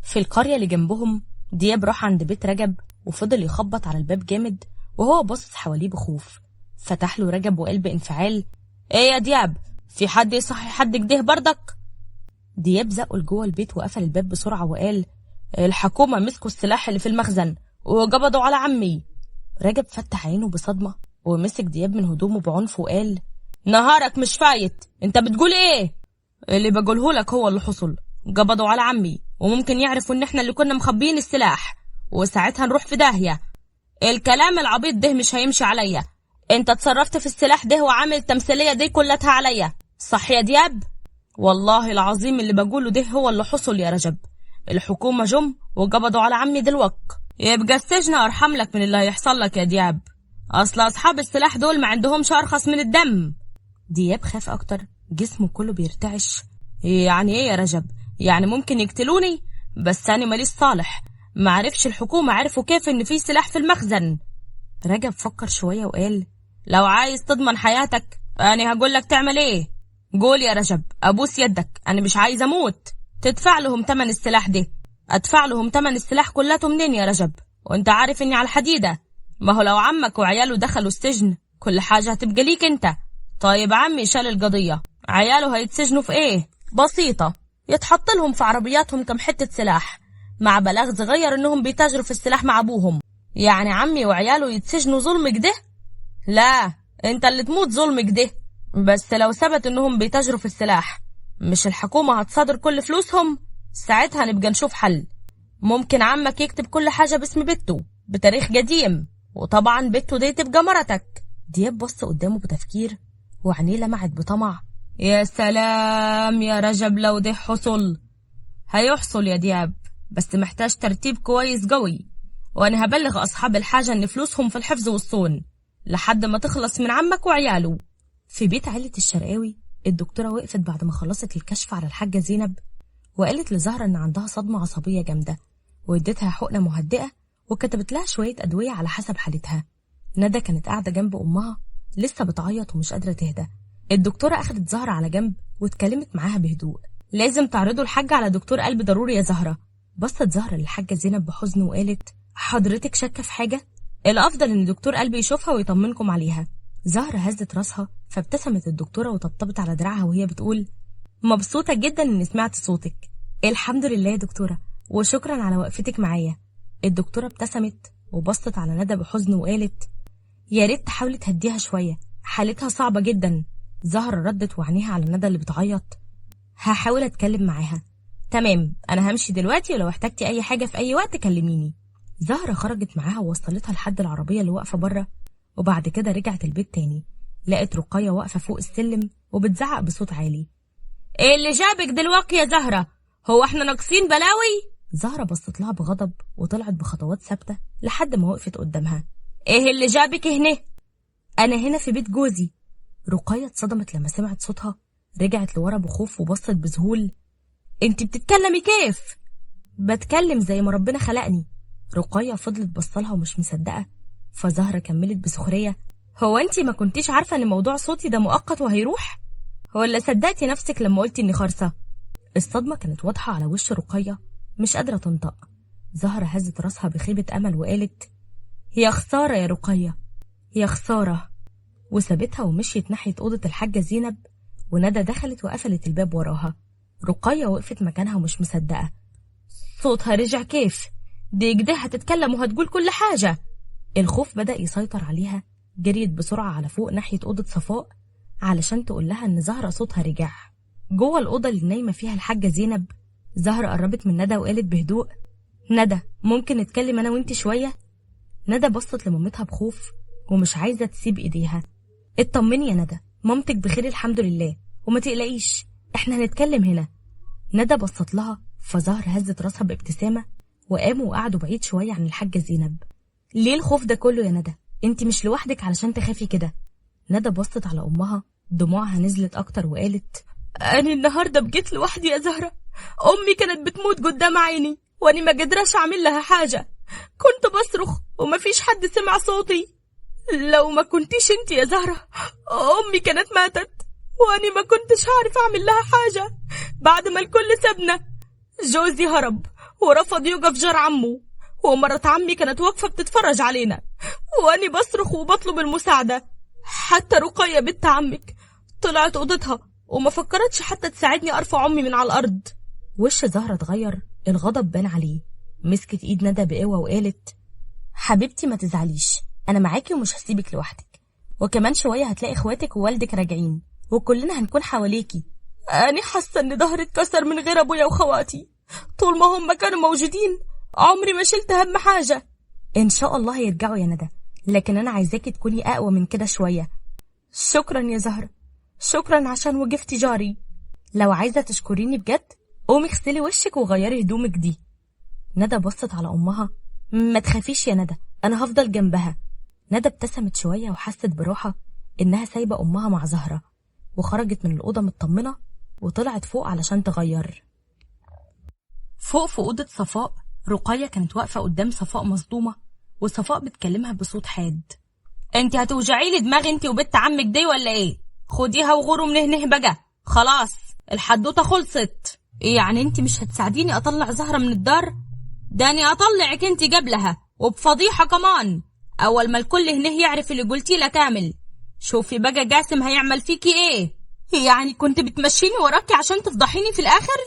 في القرية اللي جنبهم دياب راح عند بيت رجب وفضل يخبط على الباب جامد وهو باصص حواليه بخوف. فتح له رجب وقال بانفعال ايه يا دياب، في حد يصحي حد كده بردك؟ دياب زقه لجوه البيت وقفل الباب بسرعة وقال الحكومة مسكوا السلاح اللي في المخزن وقبضوا على عمي. رجب فتح عينه بصدمة ومسك دياب من هدومه بعنف وقال نهارك مش فايت، انت بتقول ايه؟ اللي بقوله لك هو اللي حصل، قبضوا على عمي وممكن يعرفوا ان احنا اللي كنا مخبيين السلاح وساعتها نروح في داهية. الكلام العبيط ده مش هيمشي عليا، انت اتصرفت في السلاح ده وعامل التمثيلية دي كلتها عليا، صح يا دياب؟ والله العظيم اللي بقوله ده هو اللي حصل يا رجب، الحكومة جم وقبضوا على عمي دلوقت، يبقى السجن ارحم لك من اللي هيحصل لك يا دياب، اصل اصحاب السلاح دول ما عندهمش ارخص من الدم. دياب خاف اكتر، جسمه كله بيرتعش. يعني ايه يا رجب؟ يعني ممكن يقتلوني؟ بس انا ماليش صالح، معرفش الحكومة عرفوا كيف ان في سلاح في المخزن. رجب فكر شوية وقال لو عايز تضمن حياتك انا هقول لك تعمل ايه. قول يا رجب، أبوس يدك، أنا مش عايز أموت. تدفع لهم تمن السلاح ده. أدفع لهم تمن السلاح كلته منين يا رجب؟ وانت عارف إني على الحديدة. ما هو لو عمك وعياله دخلوا السجن كل حاجة هتبقى ليك انت. طيب عمي شال القضية، عياله هيتسجنوا في ايه؟ بسيطة، يتحط لهم في عربياتهم كم حتة سلاح مع بلاغ صغير انهم بيتاجروا في السلاح مع ابوهم. يعني عمي وعياله يتسجنوا ظلم كده؟ لا، انت اللي تموت ظلم كده. بس لو ثبت انهم بيتاجروا في السلاح، مش الحكومة هتصادر كل فلوسهم؟ ساعتها نبقى نشوف حل. ممكن عمك يكتب كل حاجة باسم بنته بتاريخ قديم، وطبعا بنته دي تبقى مرتك. دياب بص قدامه بتفكير وعينيه لمعت بطمع. يا سلام يا رجب، لو ده حصل. هيحصل يا دياب، بس محتاج ترتيب كويس قوي، وانا هبلغ اصحاب الحاجة ان فلوسهم في الحفظ والصون لحد ما تخلص من عمك وعياله. في بيت عيلة الشرقاوي، الدكتورة وقفت بعد ما خلصت الكشف على الحاجة زينب، وقالت لزهرة ان عندها صدمة عصبية جامدة، واديتها حقنة مهدئة وكتبت لها شوية أدوية على حسب حالتها. ندى كانت قاعدة جنب أمها لسه بتعيط ومش قادرة تهدى. الدكتورة أخدت زهرة على جنب واتكلمت معاها بهدوء. لازم تعرضوا الحاجة على دكتور قلب ضروري يا زهرة. بصت زهرة للحاجة زينب بحزن وقالت، حضرتك شاكة في حاجة؟ الأفضل إن دكتور قلب يشوفها ويطمنكم عليها. زهرة هزت راسها، فابتسمت الدكتورة وطبطبت على دراعها وهي بتقول، مبسوطة جدا إني سمعت صوتك. الحمد لله يا دكتورة، وشكرا على وقفتك معايا. الدكتورة ابتسمت وبصت على ندى بحزن وقالت، يا ريت تحاولي تهديها شوية، حالتها صعبة جدا. زهرة ردت وعينيها على ندى اللي بتعيط، هحاول اتكلم معاها. تمام، انا همشي دلوقتي، ولو احتجتي اي حاجة في اي وقت كلميني. زهرة خرجت معاها ووصلتها لحد العربية اللي واقفة بره، وبعد كده رجعت البيت تاني. لقت رقية واقفة فوق السلم وبتزعق بصوت عالي، ايه اللي جابك دلوقتي يا زهرة؟ هو احنا ناقصين بلاوي؟ زهرة بصت لها بغضب وطلعت بخطوات ثابتة لحد ما وقفت قدامها. ايه اللي جابك هنا؟ انا هنا في بيت جوزي. رقية اتصدمت لما سمعت صوتها، رجعت لورا بخوف وبصت بذهول، انت بتتكلمي كيف؟ بتكلم زي ما ربنا خلقني. رقية فضلت بصلها ومش مصدقة، فزهرة كملت بسخرية، هو انت ما كنتيش عارفة ان موضوع صوتي ده مؤقت وهيروح؟ ولا صدقتي نفسك لما قلتي اني خرصة؟ الصدمة كانت واضحة على وش رقية، مش قادرة تنطق. زهرة هزت راسها بخيبة أمل وقالت، يا خسارة يا رقية، يا خسارة. وسابتها ومشيت ناحية أوضة الحاجة زينب، وندى دخلت وقفلت الباب وراها. رقية وقفت مكانها ومش مصدقة، صوتها رجع كيف؟ دي كده هتتكلم وهتقول كل حاجة. الخوف بدأ يسيطر عليها، جريت بسرعة على فوق ناحية أوضة صفاء علشان تقول لها إن زهرة صوتها رجع. جوه الأوضة اللي نايمة فيها الحاجة زينب، زهرة قربت من ندى وقالت بهدوء، ندى ممكن نتكلم أنا وإنتي شوية؟ ندى بصت لمامتها بخوف ومش عايزة تسيب إيديها. اطمني يا ندى، مامتك بخير الحمد لله، وما تقلقيش احنا هنتكلم هنا. ندى بصت لها، فزهر هزت راسها بابتسامة وقاموا وقعدوا بعيد شوية عن الحاجة زينب. ليه الخوف ده كله يا ندى؟ انت مش لوحدك علشان تخافي كده. ندى بصت على أمها، دموعها نزلت أكتر وقالت، أنا النهاردة بجيت لوحدي يا زهرة، أمي كانت بتموت قدام عيني وأنا ما قدرش أعمل لها حاجة، كنت بصرخ ومفيش حد سمع صوتي. لو ما كنتيش انت يا زهرة أمي كانت ماتت، وأنا ما كنتش عارف أعمل لها حاجة بعد ما الكل سابنا. جوزي هرب ورفض يوقف جار عمه، ومرة عمي كانت واقفة بتتفرج علينا وأنا بصرخ وبطلب المساعدة. حتى رقية بنت عمك طلعت أوضتها وما فكرتش حتى تساعدني أرفع أمي من على الأرض. وش زهرة اتغير، الغضب بان عليه. مسكت إيد ندى بقوة وقالت، حبيبتي ما تزعليش، أنا معاكي ومش هسيبك لوحدك، وكمان شوية هتلاقي إخواتك ووالدك راجعين وكلنا هنكون حواليكي. أنا حاسة إن ظهري اتكسر من غير أبويا وخواتي، طول ما هم كانوا موجودين عمري ما شلت هم حاجة. إن شاء الله هيرجعوا يا ندى، لكن أنا عايزاكي تكوني أقوى من كده شوية. شكرا يا زهرة، شكرا عشان وقفتي جاري. لو عايزة تشكريني بجد قومي اغسلي وشك وغيري هدومك دي. ندى بصت على أمها، ما تخافيش يا ندى، أنا هفضل جنبها. ندى ابتسمت شوية وحست براحة إنها سايبة أمها مع زهرة، وخرجت من الأوضة مطمنة وطلعت فوق علشان تغير. فوق في أوضة صفاء، رقية كانت واقفة قدام صفاء مصدومة، وصفاء بتكلمها بصوت حاد، انت هتوجعي لي دماغي انت وبنت عمك دي ولا ايه؟ خديها وغوروا من هنه بقى. خلاص الحدوتة خلصت. ايه يعني انت مش هتساعديني اطلع زهرة من الدار؟ داني اطلعك انت قبلها وبفضيحة كمان، اول ما الكل هنا يعرف اللي قلتي له كامل. شوفي بقى جاسم هيعمل فيكي ايه. يعني كنت بتمشيني وراكي عشان تفضحيني في الاخر؟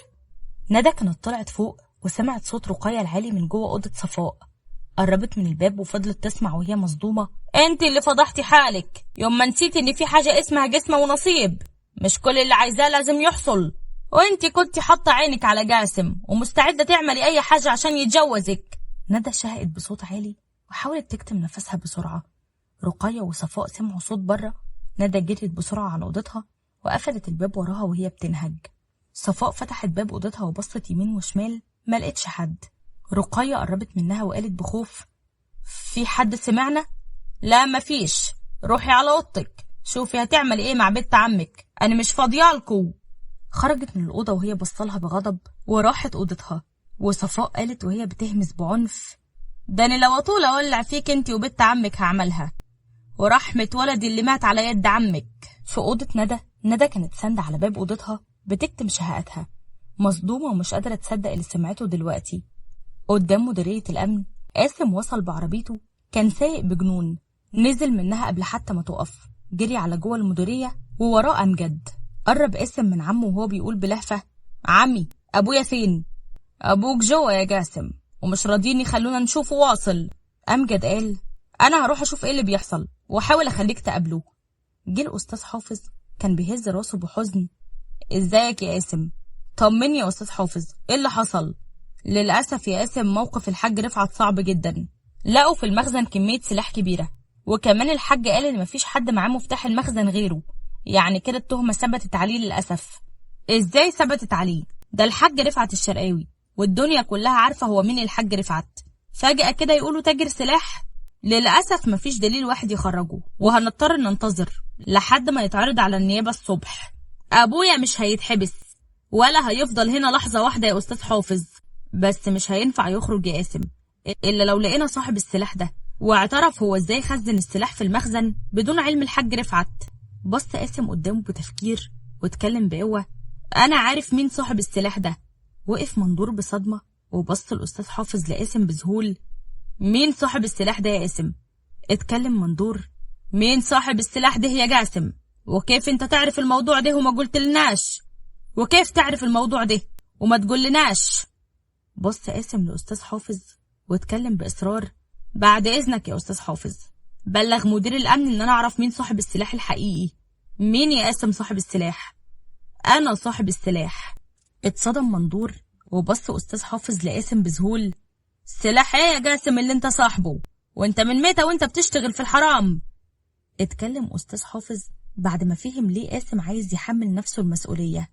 ندى كانت طلعت فوق وسمعت صوت رقية العالي من جوه أوضة صفاء. قربت من الباب وفضلت تسمع وهي مصدومة. انت اللي فضحتي حالك يوم ما نسيتي ان في حاجة اسمها جسمة ونصيب، مش كل اللي عايزاه لازم يحصل، وانت كنت حاطة عينك على جاسم ومستعدة تعملي اي حاجة عشان يتجوزك. ندى شهقت بصوت عالي وحاولت تكتم نفسها بسرعة. رقية وصفاء سمعوا صوت بره. ندى جريت بسرعة على أوضتها وقفلت الباب وراها وهي بتنهج. صفاء فتحت باب أوضتها وبصت يمين وشمال، ما لقتش حد. رقية قربت منها وقالت بخوف: في حد سمعنا؟ لا مفيش، روحي على أوضتك شوفي هتعمل ايه مع بنت عمك، انا مش فاضيالكو. خرجت من الأوضة وهي بصلها بغضب وراحت أوضتها. وصفاء قالت وهي بتهمس بعنف: ده انا لو اطول اولع فيك انت وبنت عمك هعملها، ورحمة ولدي اللي مات على يد عمك. في أوضة ندى، ندى كانت ساندة على باب أوضتها بتكتم شهقاتها، مصدومة ومش قادرة تصدق اللي سمعته دلوقتي. قدام مديرية الأمن قاسم وصل بعربيته، كان سايق بجنون، نزل منها قبل حتى ما تقف، جري على جوه المديرية ووراه أمجد. قرب قاسم من عمه وهو بيقول بلهفة: عمي أبويا فين؟ أبوك جوه يا جاسم ومش راضيين يخلونا نشوفه واصل. أمجد قال: أنا هروح أشوف إيه اللي بيحصل وأحاول أخليك تقابله. جه الأستاذ حافظ، كان بيهز راسه بحزن: إزيك يا قاسم؟ طمني يا أستاذ حافظ، إيه اللي حصل؟ للأسف يا قاسم موقف الحاج رفعت صعب جدا، لقوا في المخزن كمية سلاح كبيرة، وكمان الحاج قال إن مفيش حد معاه مفتاح المخزن غيره، يعني كده التهمة ثبتت عليه للأسف. إزاي ثبتت عليه؟ ده الحاج رفعت الشرقاوي والدنيا كلها عارفة هو مين الحاج رفعت، فجأة كده يقولوا تاجر سلاح؟ للأسف مفيش دليل واحد يخرجه، وهنضطر ننتظر لحد ما يتعرض على النيابة الصبح. أبويا مش هيتحبس ولا هيفضل هنا لحظة واحدة يا أستاذ حافظ، بس مش هينفع يخرج يا قاسم إلا لو لقينا صاحب السلاح ده واعترف هو إزاي خزن السلاح في المخزن بدون علم الحاج رفعت. بص قاسم قدامه بتفكير واتكلم بقوة: أنا عارف مين صاحب السلاح ده. وقف مندور بصدمة وبص الأستاذ حافظ لقاسم بذهول: مين صاحب السلاح ده يا قاسم؟ اتكلم مندور: مين صاحب السلاح ده يا جاسم؟ وكيف انت تعرف الموضوع ده وما قلتلناش؟ وكيف تعرف الموضوع ده وما تقولناش؟ بص قاسم لأستاذ حافظ واتكلم بإصرار: بعد إذنك يا أستاذ حافظ، بلغ مدير الأمن إن أنا أعرف مين صاحب السلاح الحقيقي. مين يا قاسم صاحب السلاح؟ أنا صاحب السلاح. اتصدم مندور وبص أستاذ حافظ لقاسم بذهول: سلاح إيه يا جاسم اللي أنت صاحبه؟ وأنت من متى وأنت بتشتغل في الحرام؟ اتكلم أستاذ حافظ بعد ما فهم ليه قاسم عايز يحمل نفسه المسؤولية: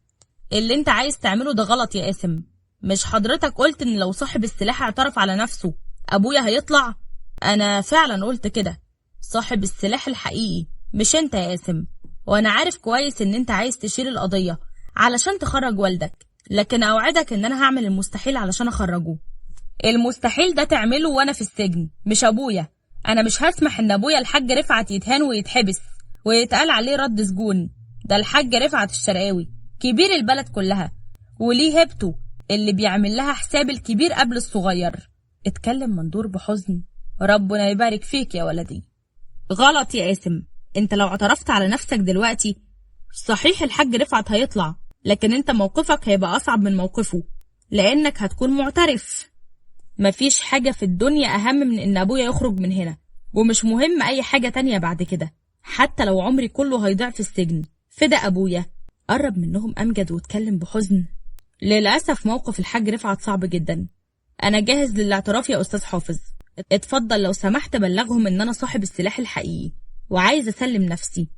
اللي أنت عايز تعمله ده غلط يا قاسم، مش حضرتك قلت إن لو صاحب السلاح اعترف على نفسه أبويا هيطلع؟ أنا فعلا قلت كده، صاحب السلاح الحقيقي مش أنت يا قاسم، وأنا عارف كويس إن أنت عايز تشيل القضية علشان تخرج والدك، لكن أوعدك إن أنا هعمل المستحيل علشان أخرجه. المستحيل ده تعمله وأنا في السجن، مش أبويا. أنا مش هسمح إن أبويا الحاج رفعت يتهان ويتحبس ويتقال عليه رد سجون، ده الحاج رفعت الشرقاوي كبير البلد كلها وليه هيبته اللي بيعمل لها حساب الكبير قبل الصغير. اتكلم مندور بحزن: ربنا يبارك فيك يا ولدي. غلط يا قاسم، انت لو اعترفت على نفسك دلوقتي صحيح الحاج رفعت هيطلع، لكن انت موقفك هيبقى اصعب من موقفه لانك هتكون معترف. مفيش حاجة في الدنيا اهم من ان ابويا يخرج من هنا، ومش مهم اي حاجة تانية بعد كده، حتى لو عمري كله هيضيع في السجن فدا ابويا. قرب منهم امجد واتكلم بحزن: للأسف موقف الحاج رفعت صعب جدا، أنا جاهز للاعتراف يا أستاذ حافظ، اتفضل لو سمحت بلغهم إن أنا صاحب السلاح الحقيقي وعايز أسلم نفسي.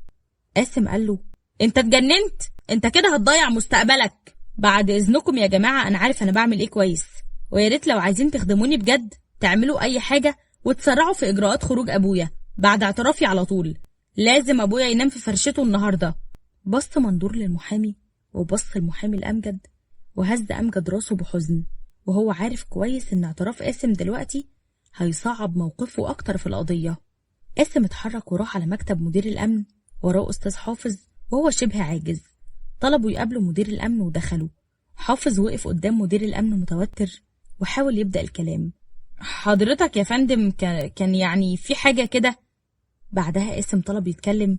قاسم قال له: أنت اتجننت؟ أنت كده هتضيع مستقبلك. بعد إذنكم يا جماعة، أنا عارف أنا بعمل إيه كويس، ويا ريت لو عايزين تخدموني بجد تعملوا أي حاجة وتسرعوا في إجراءات خروج أبويا بعد اعترافي على طول، لازم أبويا ينام في فرشته النهاردة. بص مندور للمحامي وبص المحامي لأمجد، وهز أمجد راسه بحزن وهو عارف كويس إن اعتراف قاسم دلوقتي هيصعب موقفه أكتر في القضية. قاسم اتحرك وراح على مكتب مدير الأمن وراه أستاذ حافظ وهو شبه عاجز. طلبوا يقابلوا مدير الأمن ودخلوا. حافظ وقف قدام مدير الأمن متوتر وحاول يبدأ الكلام. حضرتك يا فندم كان يعني في حاجة كده. بعدها قاسم طلب يتكلم.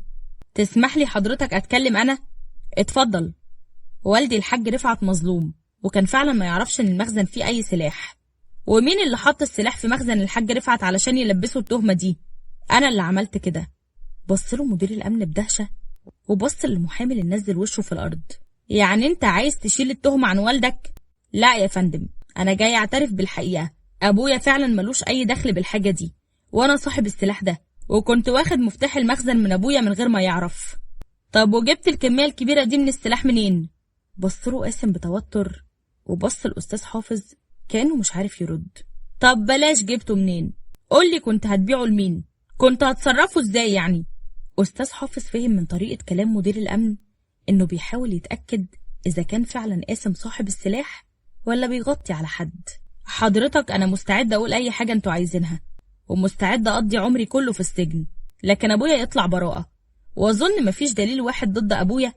تسمح لي حضرتك أتكلم أنا؟ اتفضل. والدي الحاج رفعت مظلوم، وكان فعلا ما يعرفش إن المخزن فيه أي سلاح. ومين اللي حط السلاح في مخزن الحاج رفعت علشان يلبسه التهمة دي؟ أنا اللي عملت كده. بص له مدير الأمن بدهشة وبص للمحامي اللي نزل وشه في الأرض. يعني أنت عايز تشيل التهمة عن والدك؟ لا يا فندم، أنا جاي أعترف بالحقيقة. أبويا فعلا ملوش أي دخل بالحاجة دي، وأنا صاحب السلاح ده، وكنت واخد مفتاح المخزن من أبويا من غير ما يعرف. طب وجبت الكمية الكبيرة دي من السلاح منين؟ بص له قاسم بتوتر، وبص الأستاذ حافظ كأنه مش عارف يرد. طب بلاش جبته منين، قولي كنت هتبيعه لمين؟ كنت هتصرفه ازاي يعني؟ أستاذ حافظ فهم من طريقة كلام مدير الأمن إنه بيحاول يتأكد إذا كان فعلا قاسم صاحب السلاح ولا بيغطي على حد. حضرتك أنا مستعد أقول أي حاجة أنتوا عايزينها، ومستعد أقضي عمري كله في السجن، لكن أبويا يطلع براءة، وأظن مفيش دليل واحد ضد أبويا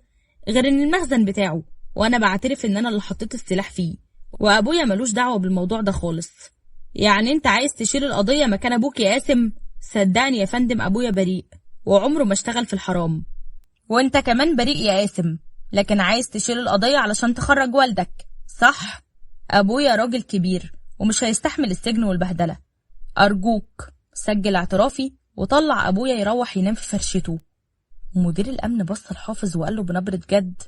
غير إن المخزن بتاعه، وأنا بعترف إن أنا اللي حطيت السلاح فيه، وأبويا ملوش دعوة بالموضوع ده خالص. يعني أنت عايز تشيل القضية مكان أبوك يا قاسم؟ صدقني يا فندم أبويا بريء وعمره ما اشتغل في الحرام، وانت كمان بريء يا قاسم، لكن عايز تشيل القضية علشان تخرج والدك، صح؟ أبويا راجل كبير ومش هيستحمل السجن والبهدلة. أرجوك سجل اعترافي وطلع أبويا يروح ينام في فرشته. مدير الأمن بص لحافظ وقال له بنبرة جد: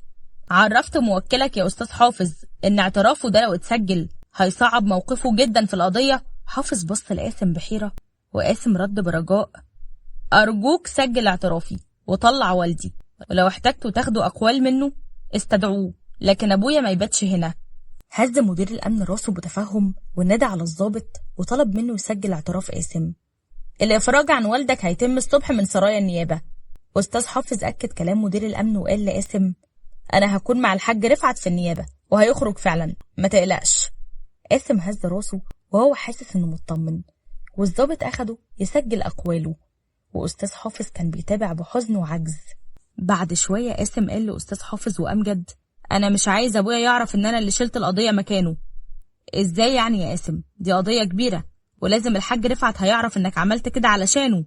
عرفت موكلك يا أستاذ حافظ إن اعترافه ده لو اتسجل هيصعب موقفه جدا في القضية. حافظ بص لقاسم بحيرة، وقاسم رد برجاء: أرجوك سجل اعترافي وطلع والدي، ولو احتجتوا تاخدوا أقوال منه استدعوه، لكن أبويا ما يباتش هنا. هز مدير الأمن راسه بتفهم ونادى على الضابط وطلب منه يسجل اعتراف قاسم. الإفراج عن والدك هيتم الصبح من سرايا النيابة. أستاذ حافظ أكد كلام مدير الأمن وقال لقاسم: أنا هكون مع الحاج رفعت في النيابة وهيخرج فعلا، ما تقلقش. قاسم هز راسه وهو حاسس إنه مطمن، والضابط أخده يسجل أقواله، وأستاذ حافظ كان بيتابع بحزن وعجز. بعد شوية قاسم قال لأستاذ حافظ وأمجد: أنا مش عايز أبويا يعرف إن أنا اللي شلت القضية مكانه. إزاي يعني يا قاسم؟ دي قضية كبيرة ولازم الحاج رفعت هيعرف إنك عملت كده علشانه.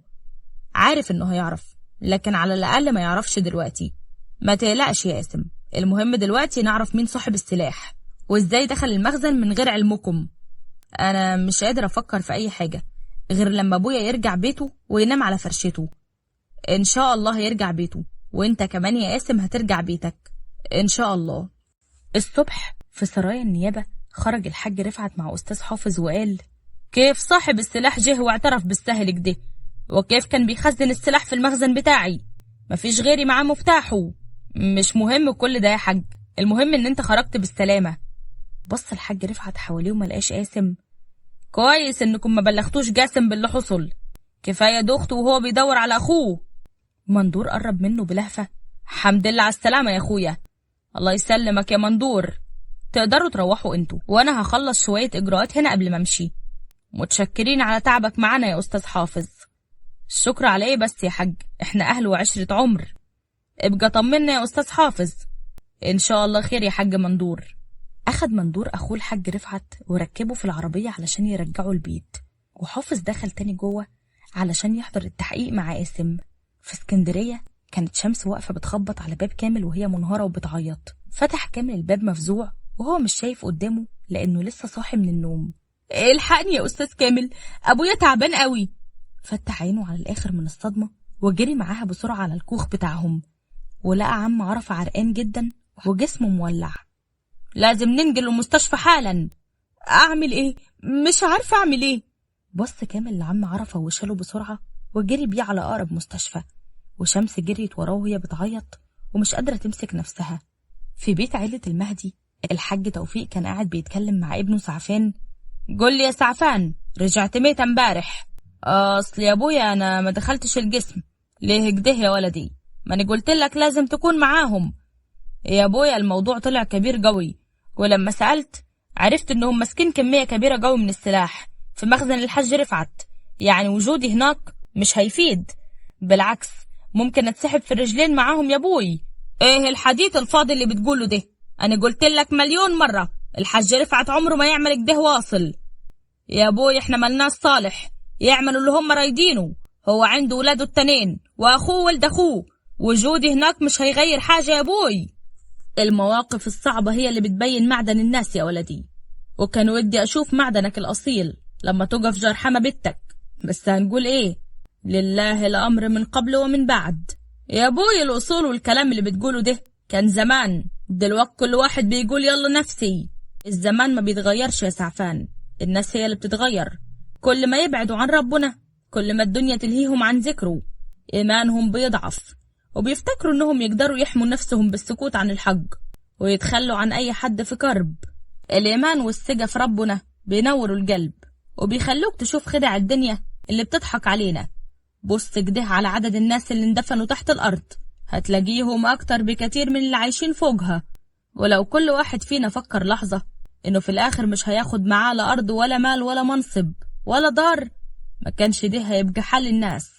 عارف إنه هيعرف، لكن على الأقل ما يعرفش دلوقتي. ما تقلقش يا قاسم، المهم دلوقتي نعرف مين صاحب السلاح وإزاي دخل المخزن من غير علمكم. أنا مش قادر أفكر في أي حاجة غير لما أبويا يرجع بيته وينام على فرشته. إن شاء الله هيرجع بيته، وإنت كمان يا قاسم هترجع بيتك إن شاء الله. الصبح في سرايا النيابة خرج الحاج رفعت مع أستاذ حافظ وقال: كيف صاحب السلاح جه واعترف بالسهل كده؟ وكيف كان بيخزن السلاح في المخزن بتاعي؟ مفيش غيري معاه مفتاحه. مش مهم كل ده يا حاج، المهم إن أنت خرجت بالسلامة. بص الحاج رفعت حواليه وملقاش قاسم. كويس إنكم ما بلغتوش جاسم باللي حصل، كفاية دخته وهو بيدور على أخوه. مندور قرب منه بلهفة: حمد لله على السلامة يا أخويا. الله يسلمك يا مندور، تقدروا تروحوا انتوا وانا هخلص شوية اجراءات هنا قبل ما امشي. متشكرين على تعبك معانا يا استاذ حافظ. الشكر على ايه بس يا حاج، احنا اهل وعشرة عمر. ابقى طمنا يا استاذ حافظ. ان شاء الله خير يا حاج مندور. اخد مندور اخوه الحاج رفعت وركبه في العربية علشان يرجعه البيت، وحافظ دخل تاني جوه علشان يحضر التحقيق مع قاسم. في اسكندرية كانت شمس واقفة بتخبط على باب كامل وهي منهارة وبتعيط. فتح كامل الباب مفزوع وهو مش شايف قدامه لأنه لسه صاحي من النوم. الحقني يا أستاذ كامل، أبويا تعبان قوي. فتح عينه على الآخر من الصدمة وجري معاها بسرعة على الكوخ بتاعهم، ولقى عم عرفة عرقان جدا وجسمه مولع. لازم ننجل المستشفى حالا. أعمل إيه؟ مش عارفة أعمل إيه. بص كامل لعم عرفة وشاله بسرعة وجري بيه على أقرب مستشفى، وشمس جريت وراه وهي بتعيط ومش قادرة تمسك نفسها. في بيت عيلة المهدي الحاج توفيق كان قاعد بيتكلم مع ابنه سعفان. قول لي يا سعفان، رجعت ميت امبارح؟ اصل يا ابويا انا ما دخلتش الجسم. ليه كده يا ولدي؟ ما انا قلت لك لازم تكون معاهم. يا ابويا الموضوع طلع كبير قوي، ولما سألت عرفت انهم ماسكين كمية كبيرة قوي من السلاح في مخزن الحاج رفعت، يعني وجودي هناك مش هيفيد، بالعكس ممكن اتسحب في الرجلين معاهم يا ابوي. ايه الحديث الفاضي اللي بتقوله ده؟ انا قلت لك مليون مرة الحاج رفعت عمره ما يعمل كده واصل. يا ابوي احنا ملناش صالح، يعملوا اللي هم رايدينه، هو عنده ولاده التنين واخوه ولد اخوه، وجودي هناك مش هيغير حاجة يا ابوي. المواقف الصعبة هي اللي بتبين معدن الناس يا ولدي، وكان ودي اشوف معدنك الاصيل لما تقف جرحمة بنتك، بس هنقول ايه، لله الامر من قبل ومن بعد. يا ابوي الاصول والكلام اللي بتقوله ده كان زمان، دلوقتي كل واحد بيقول يلا نفسي. الزمان ما بيتغيرش يا سعفان، الناس هي اللي بتتغير. كل ما يبعدوا عن ربنا كل ما الدنيا تلهيهم عن ذكره، ايمانهم بيضعف وبيفتكروا انهم يقدروا يحموا نفسهم بالسكوت عن الحق ويتخلوا عن اي حد في كرب. الايمان والثقة في ربنا بينوروا القلب وبيخلوك تشوف خدع الدنيا اللي بتضحك علينا. بص كده على عدد الناس اللي اندفنوا تحت الارض، هتلاقيهم اكتر بكتير من اللي عايشين فوقها. ولو كل واحد فينا فكر لحظة انه في الاخر مش هياخد معاه لا ارض ولا مال ولا منصب ولا دار، ما كانش ده هيبقى حل الناس.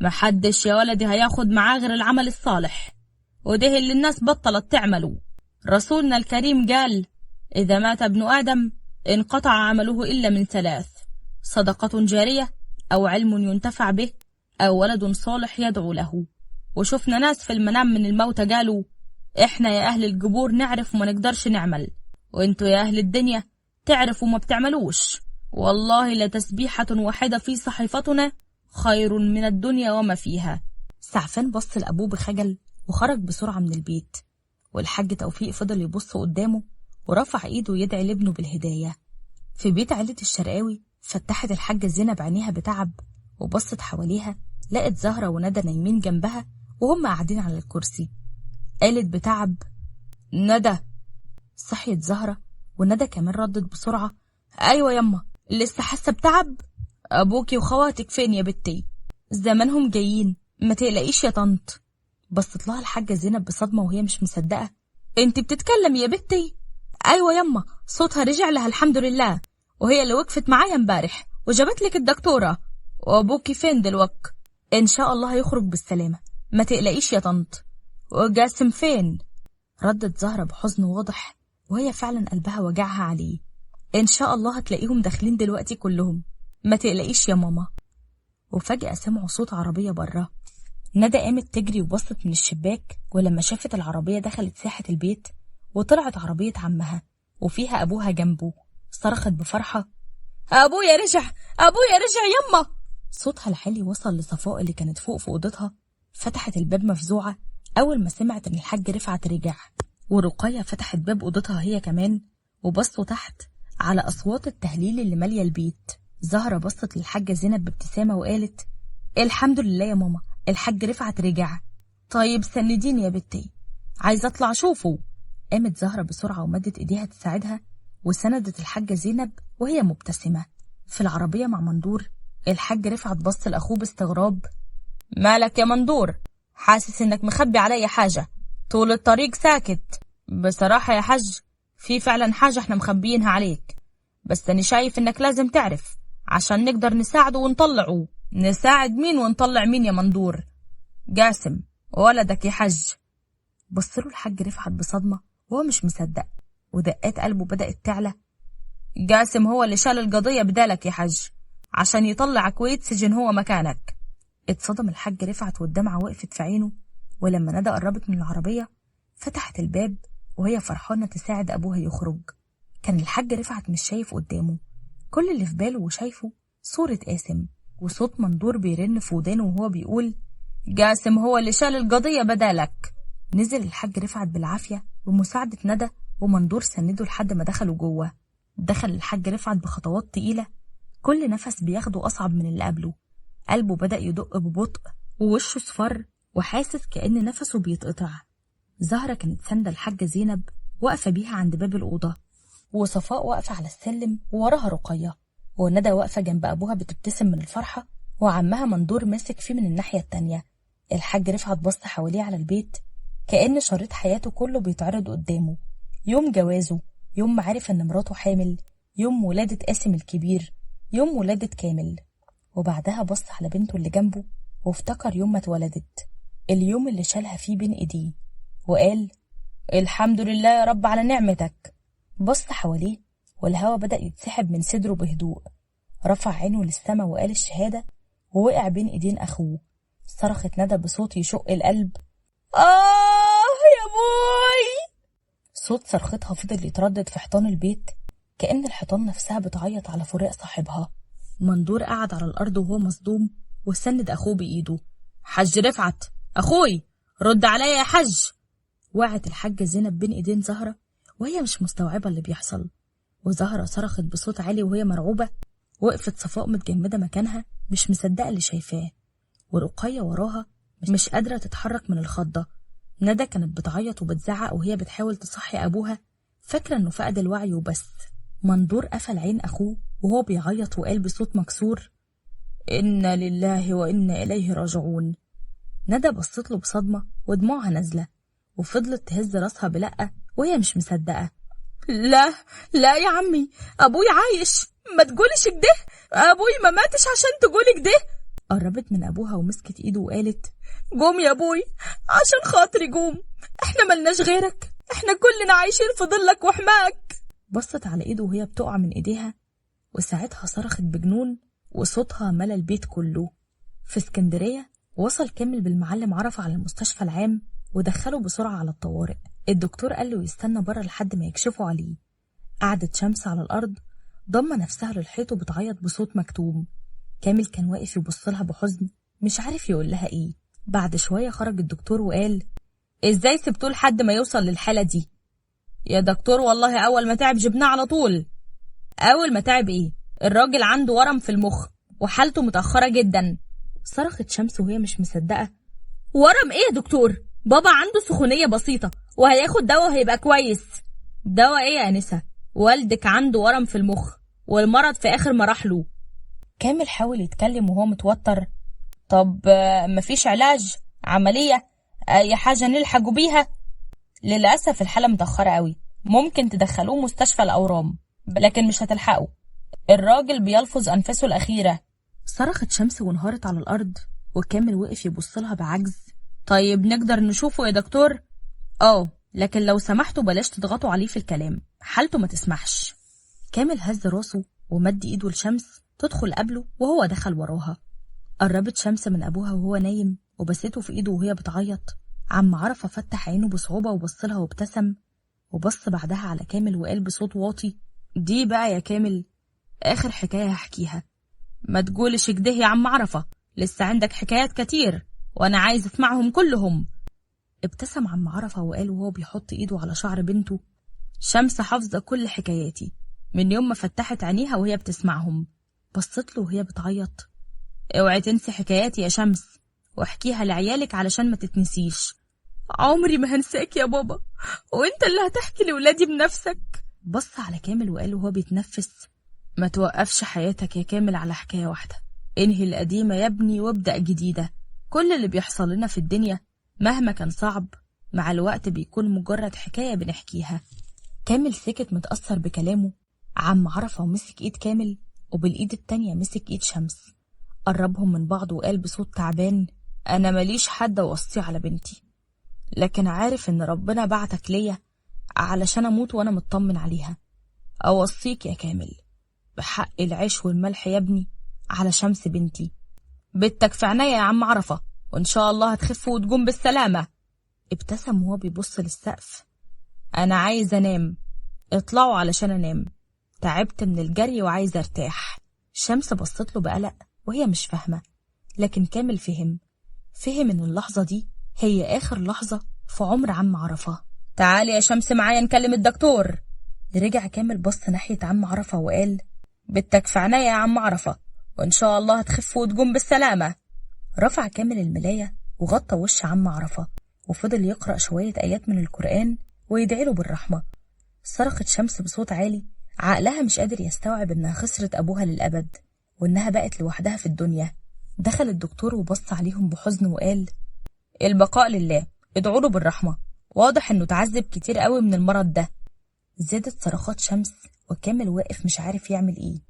محدش يا ولدي هياخد معاه غير العمل الصالح، وده اللي الناس بطلت تعمله. رسولنا الكريم قال: إذا مات ابن آدم انقطع عمله إلا من ثلاث: صدقة جارية، أو علم ينتفع به، أو ولد صالح يدعو له. وشفنا ناس في المنام من الموتى قالوا: إحنا يا أهل القبور نعرف وما نقدرش نعمل، وإنتوا يا أهل الدنيا تعرفوا وما بتعملوش. والله لتسبيحة واحدة في صحيفتنا خير من الدنيا وما فيها. سعفان بص لأبوه بخجل وخرج بسرعة من البيت، والحاج توفيق فضل يبص قدامه ورفع ايده يدعي لابنه بالهداية. في بيت عيلة الشرقاوي فتحت الحاجة زينب عينيها بتعب وبصت حواليها، لقت زهرة وندى نايمين جنبها وهم قاعدين على الكرسي. قالت بتعب: ندى. صحيت زهرة وندى كمان ردت بسرعة: ايوه يما، لسه حاسة بتعب؟ ابوكي وخواتك فين يا بنتي؟ زمانهم جايين، ما تقلقيش يا طنط. بصت لها الحاجة زينب بصدمة وهي مش مصدقة: انت بتتكلمي يا بنتي؟ ايوه يما، صوتها رجع لها الحمد لله، وهي اللي وقفت معايا امبارح وجابت لك الدكتورة. وابوكي فين دلوقتي؟ ان شاء الله هيخرج بالسلامة، ما تقلقيش يا طنط. وجاسم فين؟ ردت زهرة بحزن واضح وهي فعلا قلبها وجعها عليه: ان شاء الله هتلاقيهم داخلين دلوقتي كلهم، ما تقلقيش يا ماما. وفجأة سمعوا صوت عربية بره. ندى قامت تجري وبصت من الشباك، ولما شافت العربية دخلت ساحة البيت وطلعت عربية عمها وفيها أبوها جنبه، صرخت بفرحة: أبويا رجع، أبويا رجع يما. صوتها العالي وصل لصفاء اللي كانت فوق في أوضتها. فتحت الباب مفزوعة أول ما سمعت إن الحاج رفعت رجع، ورقية فتحت باب أوضتها هي كمان وبصوا تحت على أصوات التهليل اللي مالية البيت. زهرة بصت للحاجة زينب بابتسامة وقالت: الحمد لله يا ماما، الحاج رفعت رجع. طيب سنديني يا بنتي، عايزة أطلع أشوفه. قامت زهرة بسرعة ومدت إيديها تساعدها وسندت الحاجة زينب وهي مبتسمة. في العربية مع مندور، الحاج رفعت بص لأخوه باستغراب: مالك يا مندور؟ حاسس إنك مخبي عليا حاجة، طول الطريق ساكت. بصراحة يا حاج، في فعلا حاجة احنا مخبيينها عليك، بس أنا شايف إنك لازم تعرف عشان نقدر نساعده ونطلعه. نساعد مين ونطلع مين يا مندور؟ جاسم ولدك يا حج. بصله الحاج رفعت بصدمة وهو مش مصدق، ودقات قلبه بدأت تعلى. جاسم هو اللي شال القضية بدالك يا حج عشان يطلعك ويتسجن هو مكانك. اتصدم الحاج رفعت والدمعة وقفت في عينه، ولما ندى قربت من العربية فتحت الباب وهي فرحانة تساعد أبوها يخرج. كان الحاج رفعت مش شايف قدامه، كل اللي في باله وشايفه صورة قاسم وصوت مندور بيرن في ودانه وهو بيقول: جاسم هو اللي شال القضية بدالك. نزل الحاج رفعت بالعافية بمساعدة ندى ومندور سنده لحد ما دخلوا جوه. دخل الحاج رفعت بخطوات تقيلة، كل نفس بياخده أصعب من اللي قبله. قلبه بدأ يدق ببطء ووشه صفر وحاسس كأن نفسه بيتقطع. زهرة كانت ساندة الحاجة زينب واقفة بيها عند باب الأوضة، وصفاء واقفة على السلم ووراها رقية، وندى واقفة جنب أبوها بتبتسم من الفرحة، وعمها مندور ماسك فيه من الناحية التانية. الحاج رفعت بص حواليه على البيت كأن شريط حياته كله بيتعرض قدامه: يوم جوازه، يوم ما عرف إن مراته حامل، يوم ولادة قاسم الكبير، يوم ولادة كامل. وبعدها بص على بنته اللي جنبه وافتكر يوم ما اتولدت، اليوم اللي شالها فيه بين ايديه، وقال الحمد لله يا رب على نعمتك. بص حواليه والهوا بدأ يتسحب من صدره بهدوء. رفع عينه للسما وقال الشهادة ووقع بين ايدين أخوه. صرخت ندى بصوت يشق القلب، آه يا بوي. صوت صرختها فضل يتردد في حيطان البيت كأن الحيطان نفسها بتعيط على فراق صاحبها. مندور قعد على الأرض وهو مصدوم وسند أخوه بإيده. حج رفعت، أخوي رد عليا يا حج. وقعت الحاجة زينب بين إيدين زهرة وهي مش مستوعبة اللي بيحصل، وزهرة صرخت بصوت عالي وهي مرعوبة. وقفت صفاء متجمدة مكانها مش مصدقة اللي شايفاه، ورقية وراها مش قادرة تتحرك من الخضة. ندى كانت بتعيط وبتزعق وهي بتحاول تصحي أبوها، فاكرة إنه فقد الوعي وبس. مندور قفل عين أخوه وهو بيعيط وقال بصوت مكسور، إنا لله وإنا إليه راجعون. ندى بصت له بصدمة ودموعها نازلة، وفضلت تهز راسها بلأ وهي مش مصدقة. لا لا يا عمي، أبوي عايش، ما تقولش كده، أبوي ما ماتش عشان تقولي كده. قربت من أبوها ومسكت إيده وقالت قوم يا أبوي عشان خاطري قوم، إحنا ملناش غيرك، إحنا كلنا عايشين في ظلك وحماك. بصت على إيده وهي بتقع من إيديها، وساعتها صرخت بجنون وصوتها ملى البيت كله. في اسكندرية وصل كامل بالمعلم عرفة على المستشفى العام ودخله بسرعة على الطوارئ. الدكتور قال له يستنى بره لحد ما يكشفوا عليه. قعدت شمس على الأرض ضم نفسها للحيط وبتعيط بصوت مكتوم. كامل كان واقف يبص لها بحزن مش عارف يقول لها ايه. بعد شوية خرج الدكتور وقال ازاي سبتوه لحد ما يوصل للحالة دي؟ يا دكتور والله اول ما تعب جبناه على طول. اول ما تعب ايه؟ الراجل عنده ورم في المخ وحالته متأخرة جدا. صرخت شمس وهي مش مصدقة، ورم ايه يا دكتور؟ بابا عنده سخونية بسيطة وهياخد دواء وهيبقى كويس. دواء ايه يا انسة؟ والدك عنده ورم في المخ والمرض في اخر مراحله. كامل حاول يتكلم وهو متوتر، طب مفيش علاج، عملية، اي حاجة نلحقوا بيها؟ للأسف الحالة متأخرة قوي، ممكن تدخلوه مستشفى الأورام لكن مش هتلحقوا، الراجل بيلفظ أنفاسه الأخيرة. صرخت شمس وانهارت على الأرض، وكامل وقف يبص لها بعجز. طيب نقدر نشوفه يا دكتور؟ اه، لكن لو سمحتوا بلاش تضغطوا عليه في الكلام، حالته ما تسمحش. كامل هز راسه ومد ايده لشمس تدخل قبله وهو دخل وراها. قربت شمس من أبوها وهو نايم وبسته في ايده وهي بتعيط. عم عرفة فتح عينه بصعوبة وبصلها وابتسم، وبص بعدها على كامل وقال بصوت واطي، دي بقى يا كامل آخر حكاية هحكيها. ما تقولش كده يا عم عرفة، لسه عندك حكايات كتير وأنا عايز أسمعهم كلهم. ابتسم عم عرفة وقال وهو بيحط إيده على شعر بنته، شمس حافظة كل حكاياتي من يوم ما فتحت عينيها وهي بتسمعهم. بصت له وهي بتعيط، اوعي تنسي حكاياتي يا شمس واحكيها لعيالك علشان ما تتنسيش. عمري ما هنساك يا بابا، وانت اللي هتحكي لولادي بنفسك. بص على كامل وقال وهو بيتنفس، ما توقفش حياتك يا كامل على حكاية واحدة، انهي القديمة يا ابني وابدأ جديدة. كل اللي بيحصل لنا في الدنيا مهما كان صعب مع الوقت بيكون مجرد حكاية بنحكيها. كامل سكت متأثر بكلامه. عم عرفة ومسك ايد كامل وبالإيد التانية مسك ايد شمس، قربهم من بعض وقال بصوت تعبان، أنا ماليش حد أوصيه على بنتي، لكن عارف إن ربنا بعتك ليا علشان أموت وأنا مطمن عليها. أوصيك يا كامل بحق العيش والملح يا ابني على شمس بنتي. بنتك في عينيا يا عم عرفة، وإن شاء الله هتخف وتقوم بالسلامة. ابتسم وهو بيبص للسقف، أنا عايز أنام، اطلعوا علشان أنام، تعبت من الجري وعايز أرتاح. شمس بصت له بقلق وهي مش فاهمة، لكن كامل فهم إن اللحظة دي هي آخر لحظة في عمر عم عرفة. تعالي يا شمس معايا نكلم الدكتور. رجع كامل بص ناحية عم عرفة وقال، بنتك في عينيا يا عم عرفة، وإن شاء الله هتخف وتقوم بالسلامة. رفع كامل الملاية وغطى وش عم عرفة وفضل يقرأ شوية آيات من القرآن ويدعي له بالرحمة. صرخت شمس بصوت عالي، عقلها مش قادر يستوعب إنها خسرت أبوها للأبد وإنها بقت لوحدها في الدنيا. دخل الدكتور وبص عليهم بحزن وقال، البقاء لله، ادعوا له بالرحمة، واضح إنه تعذب كتير قوي من المرض ده. زادت صرخات شمس وكامل واقف مش عارف يعمل إيه.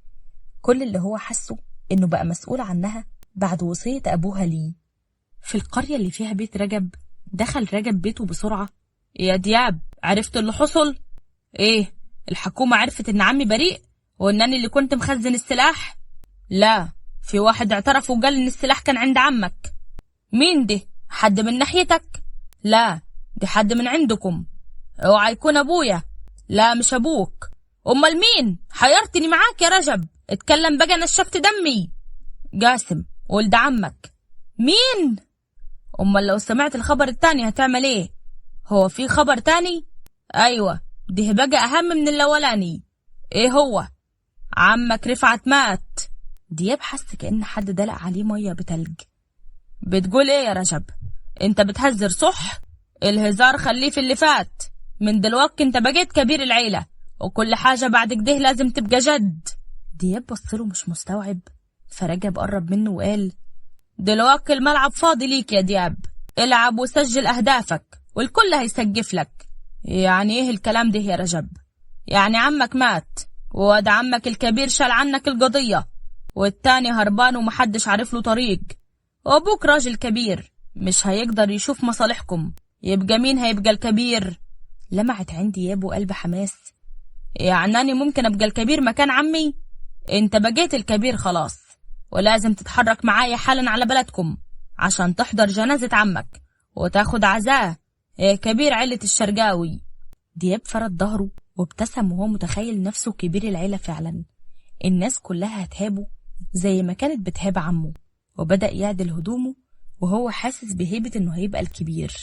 كل اللي هو حسه إنه بقى مسؤول عنها بعد وصية أبوها ليه. في القرية اللي فيها بيت رجب، دخل رجب بيته بسرعة يا دياب، عرفت اللي حصل؟ ايه، الحكومة عرفت ان عمي بريء وان انا اللي كنت مخزن السلاح؟ لا، في واحد اعترف وقال ان السلاح كان عند عمك. مين ده؟ حد من ناحيتك؟ لا، دي حد من عندكم. اوعى يكون ابويا. لا، مش ابوك. امال مين؟ حيرتني معاك يا رجب، اتكلم بقى، نشفت دمي. قاسم ولد عمك. مين؟ امال لو سمعت الخبر التاني هتعمل ايه؟ هو في خبر تاني؟ ايوه، ده بقى اهم من الاولاني. ايه هو؟ عمك رفعت مات. دياب حس كأن حد دلق عليه مية بتلج. بتقول ايه يا رجب؟ انت بتهزر صح؟ الهزار خليه في اللي فات. من دلوقتي انت بقيت كبير العيلة، وكل حاجة بعد كده لازم تبقى جد. دياب بصله مش مستوعب، فرجب قرب منه وقال: دلوقتي الملعب فاضي ليك يا دياب، العب وسجل أهدافك والكل هيسقف لك. يعني ايه الكلام ده يا رجب؟ يعني عمك مات، وواد عمك الكبير شال عنك القضية، والتاني هربان ومحدش عارف له طريق، وابوك راجل كبير مش هيقدر يشوف مصالحكم، يبقى مين هيبقى الكبير؟ لمعت عندي دياب وقلب حماس. يعني أنا ممكن أبقى الكبير مكان عمي؟ انت بقيت الكبير خلاص، ولازم تتحرك معايا حالا على بلدكم عشان تحضر جنازة عمك وتاخد عزاه كبير عيلة الشرقاوي. دياب فرد ظهره وابتسم وهو متخيل نفسه كبير العيلة فعلا، الناس كلها هتهابه زي ما كانت بتهاب عمه، وبدأ يعدل هدومه وهو حاسس بهيبة انه هيبقى الكبير.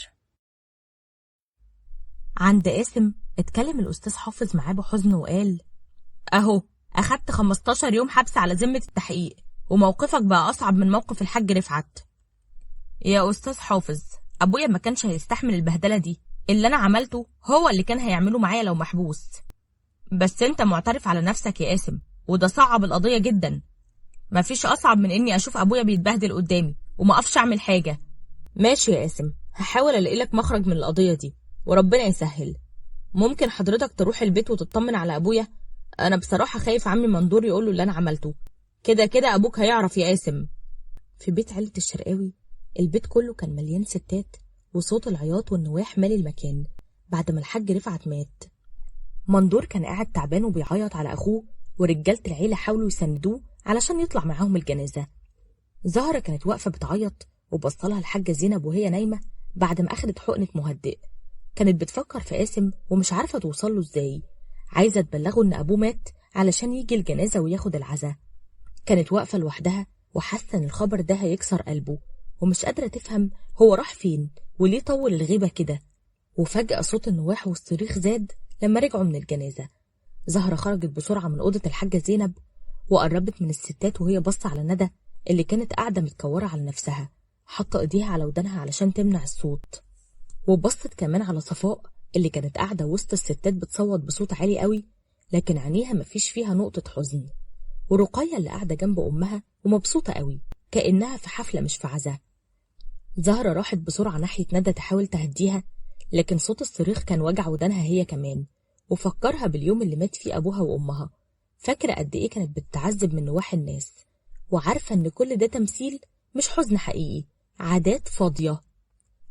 عند قاسم اتكلم الأستاذ حافظ معاه بحزن وقال: اهو اخدت 15 يوم حبس على ذمة التحقيق، وموقفك بقى أصعب من موقف الحاج رفعت. يا أستاذ حافظ، أبويا ما كانش هيستحمل البهدلة دي، اللي أنا عملته هو اللي كان هيعمله معايا لو محبوس. بس أنت معترف على نفسك يا قاسم، وده صعب القضية جدا. مفيش أصعب من إني أشوف أبويا بيتبهدل قدامي وما أقفش أعمل حاجة. ماشي يا قاسم، هحاول ألاقي لك مخرج من القضية دي وربنا يسهل. ممكن حضرتك تروح البيت وتطمن على أبويا؟ أنا بصراحة خايف عمي مندور يقوله اللي أنا عملته. كده كده أبوك هيعرف يا قاسم. في بيت عيلة الشرقاوي البيت كله كان مليان ستات، وصوت العياط والنواح مالي المكان بعد ما الحاج رفعت مات. مندور كان قاعد تعبان وبيعيط على أخوه، ورجالة العيلة حاولوا يسندوه علشان يطلع معاهم الجنازة. زهرة كانت واقفة بتعيط وبصلها الحاجة زينب وهي نايمة بعد ما أخدت حقنة مهدئ. كانت بتفكر في قاسم ومش عارفة توصله ازاي، عايزة تبلغه إن أبوه مات علشان يجي الجنازة وياخد العزاء. كانت واقفة لوحدها وحاسة إن الخبر ده هيكسر قلبه، ومش قادرة تفهم هو راح فين وليه طول الغيبة كده. وفجأة صوت النواح والصريخ زاد لما رجعوا من الجنازة. زهرة خرجت بسرعة من أوضة الحاجة زينب وقربت من الستات وهي بصة على ندى اللي كانت قاعدة متكورة على نفسها، حاطة ايديها على ودانها علشان تمنع الصوت. وبصت كمان على صفاء اللي كانت قاعدة وسط الستات بتصوت بصوت عالي قوي، لكن عينيها مفيش فيها نقطة حزن. ورقية اللي قاعدة جنب أمها ومبسوطة قوي كأنها في حفلة مش في عزاء. زهرة راحت بسرعة ناحية ندى تحاول تهديها، لكن صوت الصريخ كان وجع ودانها هي كمان، وفكرها باليوم اللي مات فيه أبوها وأمها. فاكرة قد إيه كانت بتتعذب من نواح الناس، وعارفة إن كل ده تمثيل مش حزن حقيقي، عادات فاضية.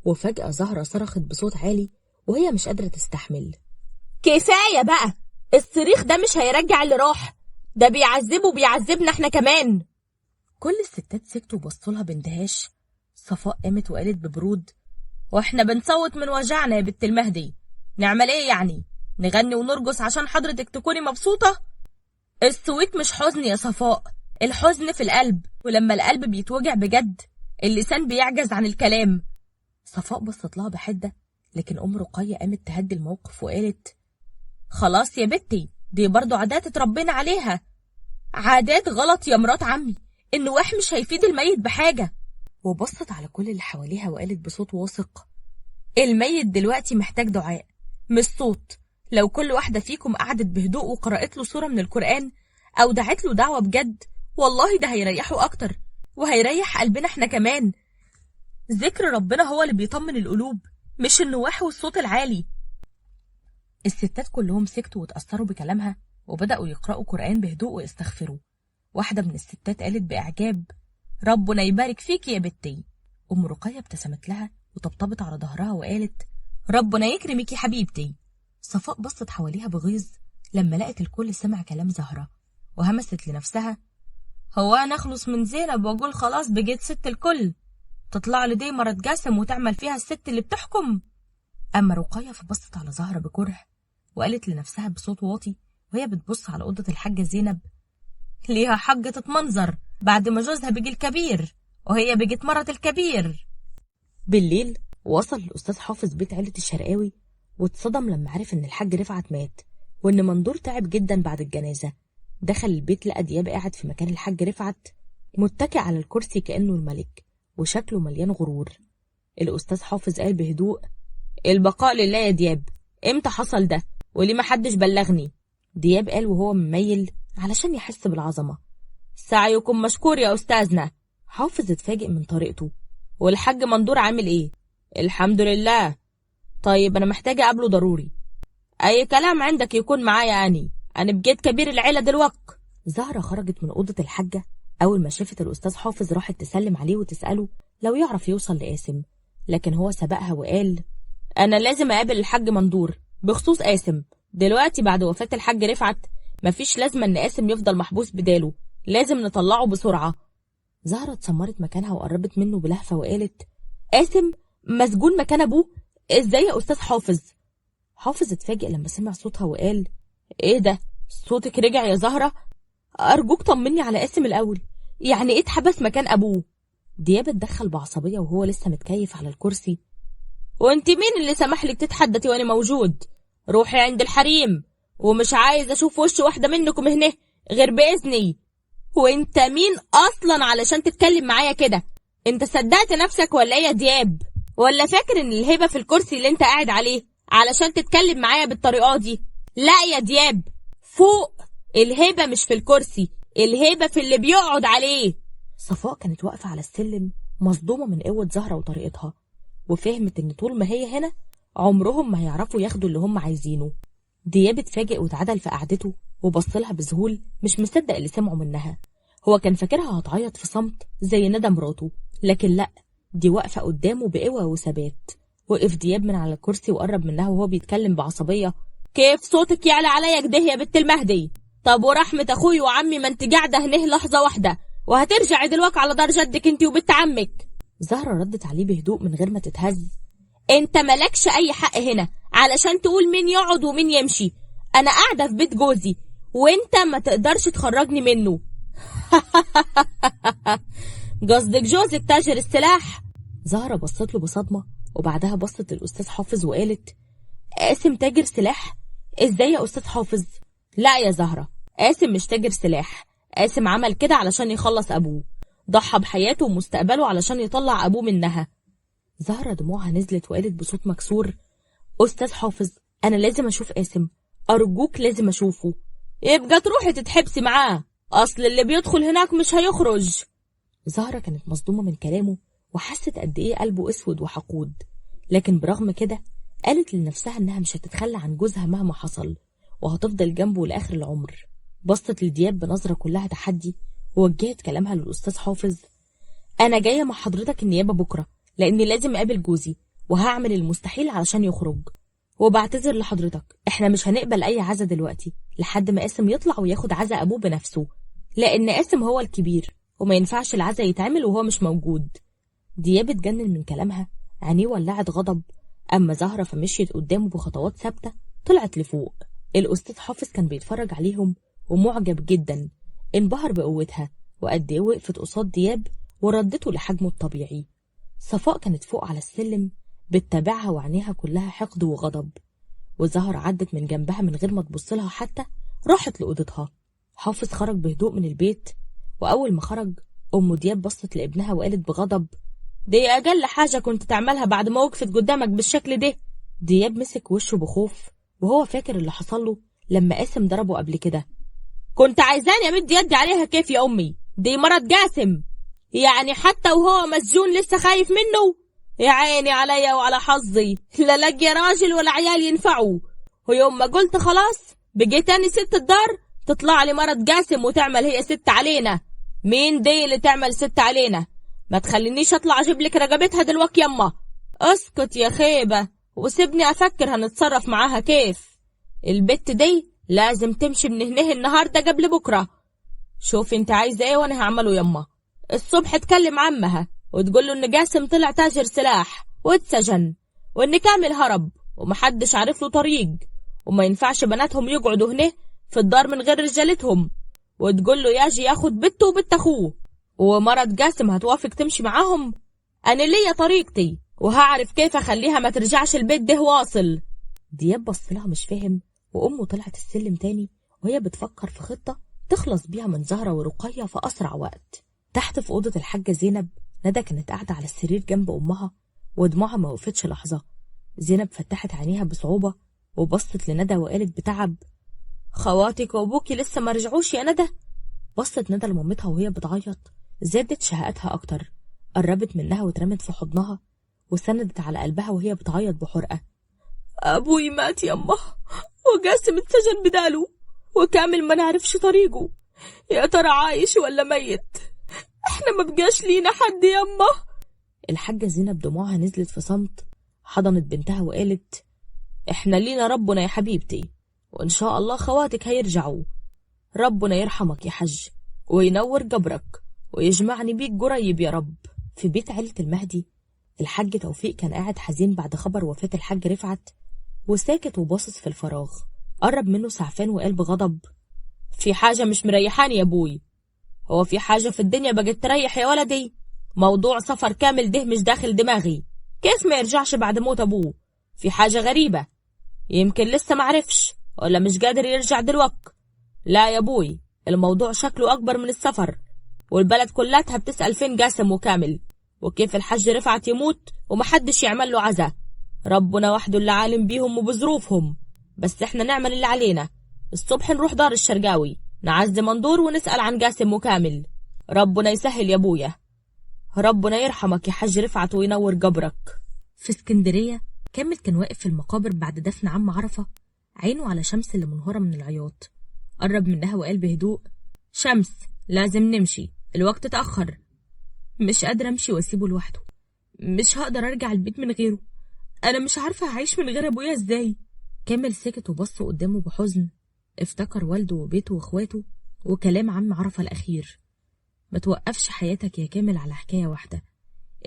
وفجأة زهرة صرخت بصوت عالي وهي مش قادرة تستحمل: كفاية بقى، الصريخ ده مش هيرجع اللي راح، ده بيعذبه وبيعذبنا احنا كمان. كل الستات سكتوا وبصوا لها باندهاش. صفاء قامت وقالت ببرود: واحنا بنصوت من وجعنا يا بنت المهدي، نعمل ايه يعني؟ نغني ونرقص عشان حضرتك تكوني مبسوطة؟ السويت مش حزن يا صفاء، الحزن في القلب، ولما القلب بيتوجع بجد اللسان بيعجز عن الكلام. صفاء بصت لها بحدة، لكن أم رقية قامت تهدي الموقف وقالت: خلاص يا بنتي، دي برضو عادات اتربينا عليها. عادات غلط يا مرات عمي، النواح مش هيفيد الميت بحاجة. وبصت على كل اللي حواليها وقالت بصوت واثق: الميت دلوقتي محتاج دعاء مش صوت. لو كل واحدة فيكم قعدت بهدوء وقرأت له سورة من القرآن أو دعت له دعوة بجد، والله ده هيريحه أكتر وهيريح قلبنا احنا كمان. ذكر ربنا هو اللي بيطمن القلوب، مش النواح والصوت العالي. الستات كلهم سكتوا وتأثروا بكلامها وبدأوا يقرأوا قرآن بهدوء ويستغفروا. واحدة من الستات قالت بإعجاب: ربنا يبارك فيك يا بنتي. أم رقية ابتسمت لها وطبطبت على ظهرها وقالت: ربنا يكرمك يا حبيبتي. صفاء بصت حواليها بغيظ لما لقت الكل سمع كلام زهرة، وهمست لنفسها: هو أنا أخلص من زينب وأقول خلاص بقيت ست الكل، تطلع لي دي مرة جاسم وتعمل فيها الست اللي بتحكم؟ أما رقية فبصت على زهرة بكره وقالت لنفسها بصوت واطي وهي بتبص على أوضة الحاجة زينب: ليها حق تتمنظر بعد ما جوزها بيجي الكبير وهي بقت مرة الكبير. بالليل وصل الأستاذ حافظ بيت عيلة الشرقاوي، واتصدم لما عرف إن الحاج رفعت مات وإن مندور تعب جدا بعد الجنازة. دخل البيت لقى دياب قاعد في مكان الحاج رفعت، متكئ على الكرسي كأنه الملك وشكله مليان غرور. الأستاذ حافظ قال بهدوء: البقاء لله يا دياب، امتى حصل ده وليه ما حدش بلغني؟ دياب قال وهو مميل علشان يحس بالعظمة: سعيكم مشكور يا أستاذنا. حافظ اتفاجئ من طريقته: والحاج مندور عامل ايه؟ الحمد لله. طيب انا محتاجة اقابله ضروري. اي كلام عندك يكون معايا، انا بجيت كبير العيلة دلوقتي. زهرة خرجت من أوضة الحاجة أول ما شافت الأستاذ حافظ، راحت تسلم عليه وتسأله لو يعرف يوصل لقاسم، لكن هو سبقها وقال: أنا لازم أقابل الحاج مندور بخصوص قاسم دلوقتي. بعد وفاة الحاج رفعت مفيش لازمة إن قاسم يفضل محبوس بداله، لازم نطلعه بسرعة. زهرة اتسمرت مكانها وقربت منه بلهفة وقالت: قاسم مسجون مكان أبوه إزاي يا أستاذ حافظ؟ حافظ اتفاجئ لما سمع صوتها وقال: إيه ده، صوتك رجع يا زهرة؟ أرجوك طمني على قاسم الأول، يعني إيه اتحبس مكان أبوه؟ دياب اتدخل بعصبية وهو لسه متكيف على الكرسي: وانت مين اللي سمح لك تتحدثي وانا موجود؟ روحي عند الحريم، ومش عايز اشوف وش واحدة منكم هنا غير بإذني. وانت مين اصلا علشان تتكلم معايا كده؟ انت صدقت نفسك ولا ايه يا دياب؟ ولا فاكر ان الهبة في الكرسي اللي انت قاعد عليه علشان تتكلم معايا بالطريقة دي؟ لا يا دياب، فوق، الهبة مش في الكرسي، الهبة في اللي بيقعد عليه. صفاء كانت واقفة على السلم مصدومة من قوة زهرة وطريقتها، وفهمت ان طول ما هي هنا عمرهم ما هيعرفوا ياخدوا اللي هم عايزينه. دياب اتفاجئ واتعدل في قعدته وبصلها بذهول، مش مصدق اللي سمعه منها. هو كان فاكرها هتعيط في صمت زي ندى مراته، لكن لا، دي واقفة قدامه بقوة وثبات. وقف دياب من على الكرسي وقرب منها وهو بيتكلم بعصبية: كيف صوتك يعلى عليا كده يا بنت المهدي؟ طب ورحمة اخوي وعمي ما انت قاعدة هنه لحظة واحدة وهترجعي دلوقتي على دار جدك انت وبنت عمك. زهرة ردت عليه بهدوء من غير ما تتهز: انت مالكش اي حق هنا علشان تقول مين يقعد ومين يمشي، انا قاعدة في بيت جوزي وانت ما تقدرش تخرجني منه. قصدك جوزك تاجر السلاح؟ زهرة بصت له بصدمة، وبعدها بصت للأستاذ حافظ وقالت: قاسم تاجر سلاح؟ ازاي يا أستاذ حافظ؟ لا يا زهرة، قاسم مش تاجر سلاح، قاسم عمل كده علشان يخلص أبوه، ضحى بحياته ومستقبله علشان يطلع أبوه منها. زهرة دموعها نزلت وقالت بصوت مكسور: أستاذ حافظ أنا لازم أشوف قاسم، أرجوك لازم أشوفه. يبقى تروحي تتحبسي معاه، أصل اللي بيدخل هناك مش هيخرج. زهرة كانت مصدومة من كلامه وحست قد إيه قلبه أسود وحقود، لكن برغم كده قالت لنفسها إنها مش هتتخلى عن جوزها مهما حصل وهتفضل جنبه لآخر العمر. بصت لدياب بنظرة كلها تحدي ووجهت كلامها للأستاذ حافظ: أنا جاية مع حضرتك النيابة بكرة لأني لازم أقابل جوزي وهعمل المستحيل علشان يخرج، وبعتذر لحضرتك احنا مش هنقبل أي عزا دلوقتي لحد ما قاسم يطلع وياخد عزا أبوه بنفسه، لأن قاسم هو الكبير وما ينفعش العزا يتعمل وهو مش موجود. دياب اتجنن من كلامها، عينيه ولعت غضب. أما زهرة فمشيت قدامه بخطوات ثابتة طلعت لفوق. الأستاذ حافظ كان بيتفرج عليهم ومعجب جدا، انبهر بقوتها وقد ايه وقفت قصاد دياب وردته لحجمه الطبيعي. صفاء كانت فوق على السلم بتتابعها وعينيها كلها حقد وغضب، وزهرة عدت من جنبها من غير ما تبصلها حتى، راحت لأوضتها. حافظ خرج بهدوء من البيت، وأول ما خرج أم دياب بصت لابنها وقالت بغضب: دي أقل حاجة كنت تعملها بعد ما وقفت قدامك بالشكل ده. دياب مسك وشه بخوف وهو فاكر اللي حصل له لما قاسم ضربه قبل كده. كنت عايزاني امد يدي عليها كيف يا امي؟ دي مرض جاسم، يعني حتى وهو مسجون لسه خايف منه؟ يا عيني عليا وعلى حظي، لا لاقي راجل ولا عيال ينفعوا. ويوم ما قلت خلاص بقيت تاني ست الدار تطلع لي مرض جاسم وتعمل هي ست علينا. مين دي اللي تعمل ست علينا؟ ما تخلينيش اطلع اجيب لك رقبتها دلوقتي يما. اسكت يا خيبه، وسيبني أفكر هنتصرف معاها كيف. البت دي لازم تمشي من هنه النهاردة قبل بكرة. شوفي انت عايزة ايه وانا هعمله يما. الصبح تكلم عمها وتقول له ان جاسم طلع تاجر سلاح واتسجن، وان كامل هرب ومحدش عارف له طريق، وما ينفعش بناتهم يقعدوا هنا في الدار من غير رجالتهم، وتقول له ياجي ياخد بنته وبنت اخوه. ومرة جاسم هتوافق تمشي معاهم؟ انا ليا طريقتي وهعرف كيف اخليها ما ترجعش البيت ده واصل. دياب بص لها مش فاهم، وامه طلعت السلم تاني وهي بتفكر في خطة تخلص بيها من زهرة ورقية في اسرع وقت. تحت في اوضة الحاجة زينب، ندى كانت قاعدة على السرير جنب امها ودموعها ما وقفتش لحظة. زينب فتحت عينيها بصعوبة وبصت لندى وقالت بتعب: خواتك وابوكي لسه ما رجعوش يا ندى؟ بصت ندى لمامتها وهي بتعيط، زادت شهقتها اكتر، قربت منها واترمت في حضنها وسندت على قلبها وهي بتعيط بحرقة. ابوي مات يما، وجاسم اتسجن بداله، وكامل ما نعرفش طريقه، يا ترى عايش ولا ميت؟ احنا ما بقاش لينا حد يما. الحاجة زينب دموعها نزلت في صمت، حضنت بنتها وقالت: احنا لينا ربنا يا حبيبتي، وان شاء الله خواتك هيرجعوا. ربنا يرحمك يا حج وينور قبرك ويجمعني بيك قريب يا رب. في بيت عيلة المهدي، الحاج توفيق كان قاعد حزين بعد خبر وفاة الحاج رفعت، وساكت وباصص في الفراغ. قرب منه سعفان وقال بغضب: في حاجة مش مريحاني يا ابوي. هو في حاجة في الدنيا بقت تريح يا ولدي؟ موضوع سفر كامل ده مش داخل دماغي، كيف ما يرجعش بعد موت ابوه؟ في حاجة غريبة، يمكن لسه معرفش ولا مش قادر يرجع دلوقتي. لا يا ابوي، الموضوع شكله اكبر من السفر، والبلد كلها بتسأل فين جاسم وكامل، وكيف الحاج رفعت يموت ومحدش يعمل له عزا. ربنا وحده اللي عالم بيهم وبظروفهم، بس احنا نعمل اللي علينا. الصبح نروح دار الشرقاوي نعزي مندور ونسأل عن جاسم وكامل. ربنا يسهل يا ابويا. ربنا يرحمك يا حاج رفعت وينور قبرك. في اسكندرية، كامل كان واقف في المقابر بعد دفن عم عرفة، عينه على شمس اللي منهارة من العياط. قرب منها وقال بهدوء: شمس لازم نمشي، الوقت اتأخر. مش قادرة امشي واسيبه لوحده، مش هقدر ارجع البيت من غيره، انا مش عارفة هعيش من غير ابويا ازاي. كامل سكت وبص قدامه بحزن، افتكر والده وبيته واخواته وكلام عم عرفة الأخير. ما توقفش حياتك يا كامل على حكاية واحدة،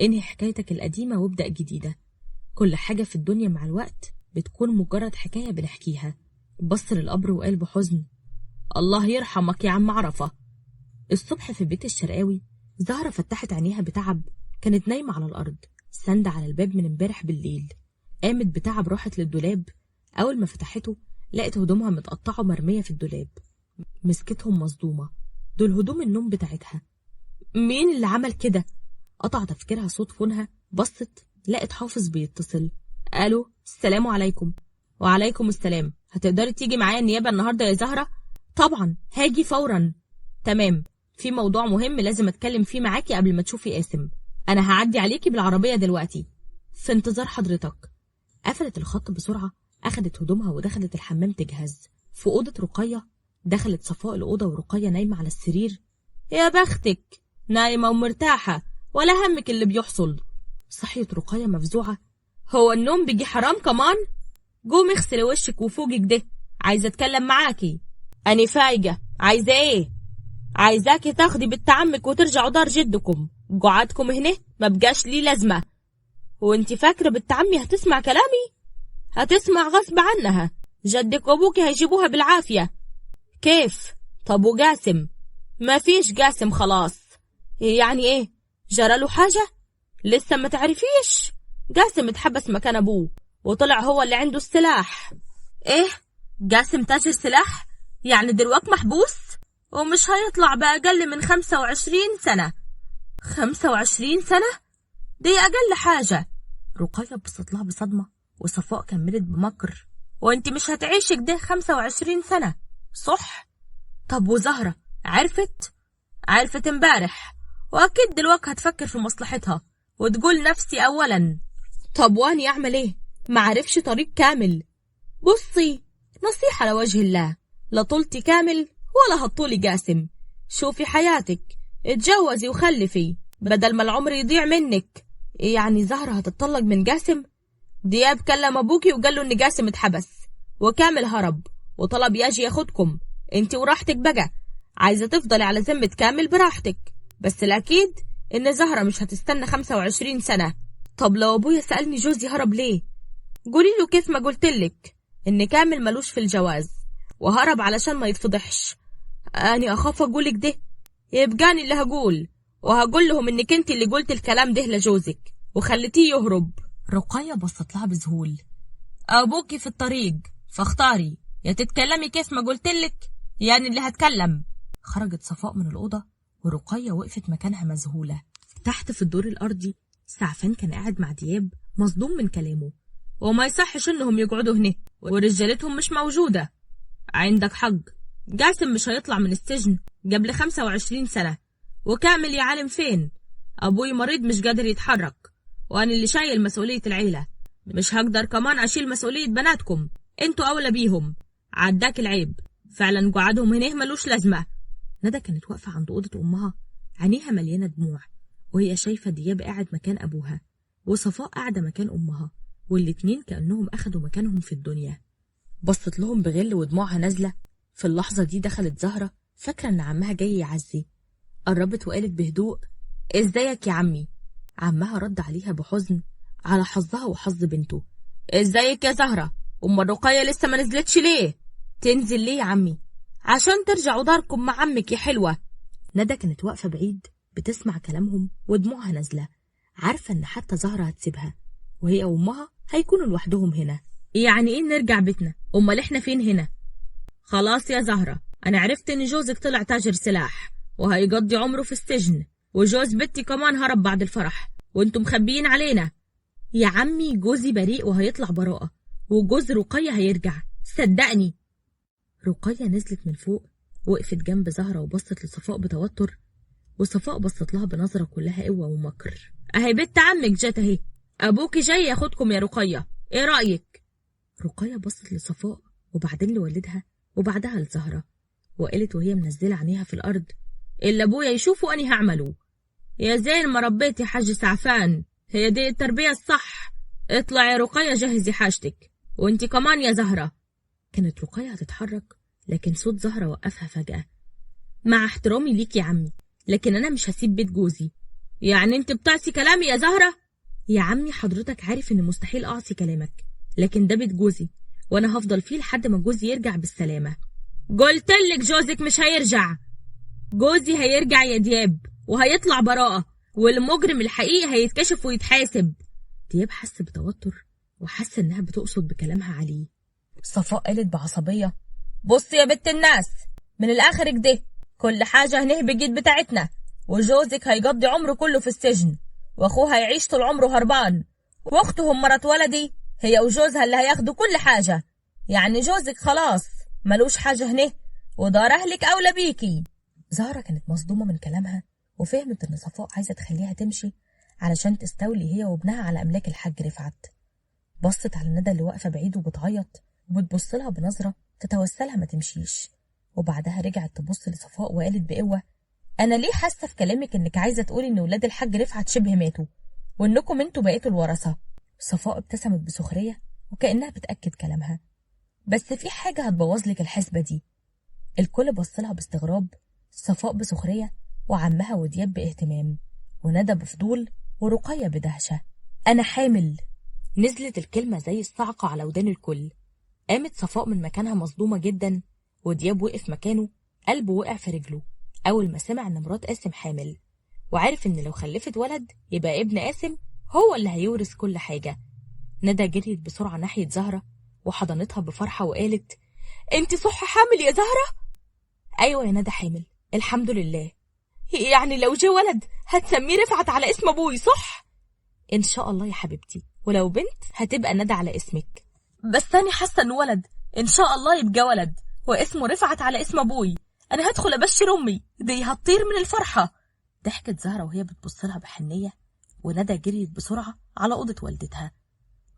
انهي حكايتك القديمة وابدأ جديدة. كل حاجة في الدنيا مع الوقت بتكون مجرد حكاية بنحكيها. بص للقبر وقال بحزن: الله يرحمك يا عم عرفة. الصبح في بيت الشرقاوي، زهرة فتحت عينيها بتعب، كانت نايمة على الأرض ساندة على الباب من امبارح بالليل. قامت بتعب راحت للدولاب، أول ما فتحته لقت هدومها متقطعة ومرمية في الدولاب. مسكتهم مصدومة، دول هدوم النوم بتاعتها، مين اللي عمل كده؟ قطع تفكيرها صوت فونها، بصت لقت حافظ بيتصل. قالوا: السلام عليكم. وعليكم السلام، هتقدري تيجي معايا النيابة النهاردة يا زهرة؟ طبعا هاجي فورا. تمام، في موضوع مهم لازم اتكلم فيه معاكي قبل ما تشوفي قاسم، انا هعدي عليكي بالعربية دلوقتي، في انتظار حضرتك. قفلت الخط بسرعة، اخدت هدومها ودخلت الحمام تجهز. في أوضة رقية، دخلت صفاء الأوضة ورقية نايمة على السرير. يا بختك، نايمة ومرتاحة ولا همك اللي بيحصل. صحيت رقية مفزوعة، هو النوم بيجي حرام كمان؟ قومي اغسلي وشك وفوقك ده، عايزة اتكلم معاكي. أني فايقة، عايزة ايه؟ عايزاكي تاخدي بنت عمك وترجعوا دار جدكم، قعدكم هنا ما بقاش ليه لازمة. وانت فاكرة بنت عمي هتسمع كلامي؟ هتسمع غصب عنها، جدك وابوكي هيجيبوها بالعافية. كيف؟ طب وقاسم؟ ما فيش قاسم خلاص. يعني ايه؟ جراله حاجة؟ لسه ما تعرفيش؟ قاسم اتحبس مكان ابوه وطلع هو اللي عنده السلاح. ايه؟ قاسم تاجر سلاح؟ يعني دلوقتي محبوس ومش هيطلع بأقل من 25 سنة. 25 سنة؟ دي أقل حاجة. رقية بصت لها بصدمة، وصفاء كملت بمكر: وانت مش هتعيش كده 25 سنة صح؟ طب وزهرة عرفت؟ عرفت امبارح، واكيد دلوقتي هتفكر في مصلحتها وتقول نفسي اولا. طب واني اعمل ايه؟ معرفش طريق كامل. بصي، نصيحة لوجه الله، لا طولتي كامل ولا هتطولي جاسم. شوفي حياتك، اتجوزي وخلفي بدل ما العمر يضيع منك. يعني زهرة هتطلق من جاسم؟ دياب كلم أبوكي وقال له إن جاسم اتحبس وكامل هرب وطلب يجي ياخدكم، انت وراحتك بقى، عايزة تفضلي على ذمة كامل براحتك، بس الأكيد إن زهرة مش هتستنى 25 سنة. طب لو أبويا سألني جوزي هرب ليه؟ قولي له كيف ما قلتلك إن كامل ملوش في الجواز وهرب علشان ما يتفضحش. أنا أخاف أقولك ده يبقاني اللي هقول، وهقول لهم إنك أنت اللي قلت الكلام ده لجوزك وخليتيه يهرب. رقية بصت لها بذهول. أبوكي في الطريق، فاختاري يا تتكلمي كيف ما قلتلك يعني اللي هتكلم. خرجت صفاء من الأوضة ورقية وقفت مكانها مذهولة. تحت في الدور الأرضي سعفان كان قاعد مع دياب مصدوم من كلامه، وما يصحش إنهم يقعدوا هنا ورجالتهم مش موجودة. عندك حق، جاسم مش هيطلع من السجن قبل 25 سنة، وكامل يا عالم فين؟ أبوي مريض مش قادر يتحرك، وأنا اللي شايل مسؤولية العيلة، مش هقدر كمان أشيل مسؤولية بناتكم، انتوا أولى بيهم. عداك العيب، فعلا قعدهم هنا ملوش لازمة. ندى كانت واقفة عند أوضة أمها، عينيها مليانة دموع، وهي شايفة دياب قاعد مكان أبوها وصفاء قاعدة مكان أمها، والاتنين كأنهم أخدوا مكانهم في الدنيا. بصت لهم بغل ودموعها نازلة. في اللحظة دي دخلت زهرة فاكرة إن عمها جاي يعزي. قربت وقالت بهدوء: إزيك يا عمي؟ عمها رد عليها بحزن على حظها وحظ بنته: إزيك يا زهرة؟ أم الرقية لسه ما نزلتش ليه؟ تنزل ليه يا عمي؟ عشان ترجعوا داركم مع عمك يا حلوة. ندى كانت واقفة بعيد بتسمع كلامهم ودموعها نازلة، عارفة إن حتى زهرة هتسيبها وهي وأمها هيكونوا لوحدهم هنا. يعني إيه نرجع بيتنا؟ أمال إحنا فين هنا؟ خلاص يا زهرة، أنا عرفت إن جوزك طلع تاجر سلاح وهيقضي عمره في السجن، وجوز بنتي كمان هرب بعد الفرح وانتم مخبيين علينا. يا عمي جوزي بريء وهيطلع براءة، وجوز رقية هيرجع صدقني. رقية نزلت من فوق، وقفت جنب زهرة وبصت لصفاء بتوتر، وصفاء بصت لها بنظرة كلها قوة ومكر. أهي بنت عمك جت أهي، أبوكي جاي ياخدكم يا رقية، إيه رأيك؟ رقية بصت لصفاء وبعدين لوالدها وبعدها لزهرة، وقالت وهي منزلة عينيها في الأرض: اللي أبويا يشوفه أني هعمله. يا زين ما ربيت يا حاج سعفان، هي دي التربية الصح. اطلع يا رقية جهزي حاجتك، وانت كمان يا زهرة. كانت رقية هتتحرك لكن صوت زهرة وقفها فجأة. مع احترامي ليك يا عمي، لكن أنا مش هسيب بيت جوزي. يعني انت بتعصي كلامي يا زهرة؟ يا عمي حضرتك عارف ان مستحيل أعصي كلامك، لكن ده بيت جوزي وانا هفضل فيه لحد ما جوزي يرجع بالسلامة. قلتلك جوزك مش هيرجع. جوزي هيرجع يا دياب وهيطلع براءة، والمجرم الحقيقي هيتكشف ويتحاسب. دياب حس بتوتر وحس انها بتقصد بكلامها عليه. صفاء قالت بعصبية: بص يا بنت الناس، من الاخر كده كل حاجة هنه بالجيد بتاعتنا، وجوزك هيقضي عمره كله في السجن، واخوه هيعيش طول عمره هربان، واختهم مرات ولدي هي وجوزها اللي هياخدوا كل حاجة. يعني جوزك خلاص ملوش حاجة هنه، ودار اهلك اولى بيكي. زهرة كانت مصدومة من كلامها، وفهمت ان صفاء عايزة تخليها تمشي علشان تستولي هي وابنها على املاك الحاج رفعت. بصت على ندى اللي واقفة بعيد وبتعيط وبتبص لها بنظرة تتوسلها ما تمشيش، وبعدها رجعت تبص لصفاء وقالت بقوة: انا ليه حاسة في كلامك انك عايزة تقولي ان ولاد الحاج رفعت شبه ماتوا وانكم انتوا بقيتوا الورثة؟ صفاء ابتسمت بسخرية وكأنها بتأكد كلامها: بس في حاجة هتبوظ لك الحسبة دي. الكل بص لها باستغراب، صفاء بسخرية وعمها ودياب باهتمام، وندى بفضول، ورقية بدهشة. أنا حامل. نزلت الكلمة زي الصعقة على ودان الكل. قامت صفاء من مكانها مصدومة جدا، ودياب وقف مكانه، قلبه وقع في رجله أول ما سمع إن مرات قاسم حامل، وعارف إن لو خلفت ولد يبقى ابن قاسم هو اللي هيورث كل حاجة. ندى جريت بسرعة ناحية زهرة وحضنتها بفرحة وقالت: انت صح حامل يا زهرة؟ أيوة يا ندى حامل، الحمد لله. يعني لو جه ولد هتسميه رفعت على اسم أبوي صح؟ إن شاء الله يا حبيبتي، ولو بنت هتبقى ندى على اسمك. بس أنا حاسة إنه ولد، إن شاء الله يبقى ولد واسمه رفعت على اسم أبوي. أنا هدخل أبشر أمي، دي هتطير من الفرحة. ضحكت زهرة وهي بتبص لها بحنية، وندى جريت بسرعة على أوضة والدتها.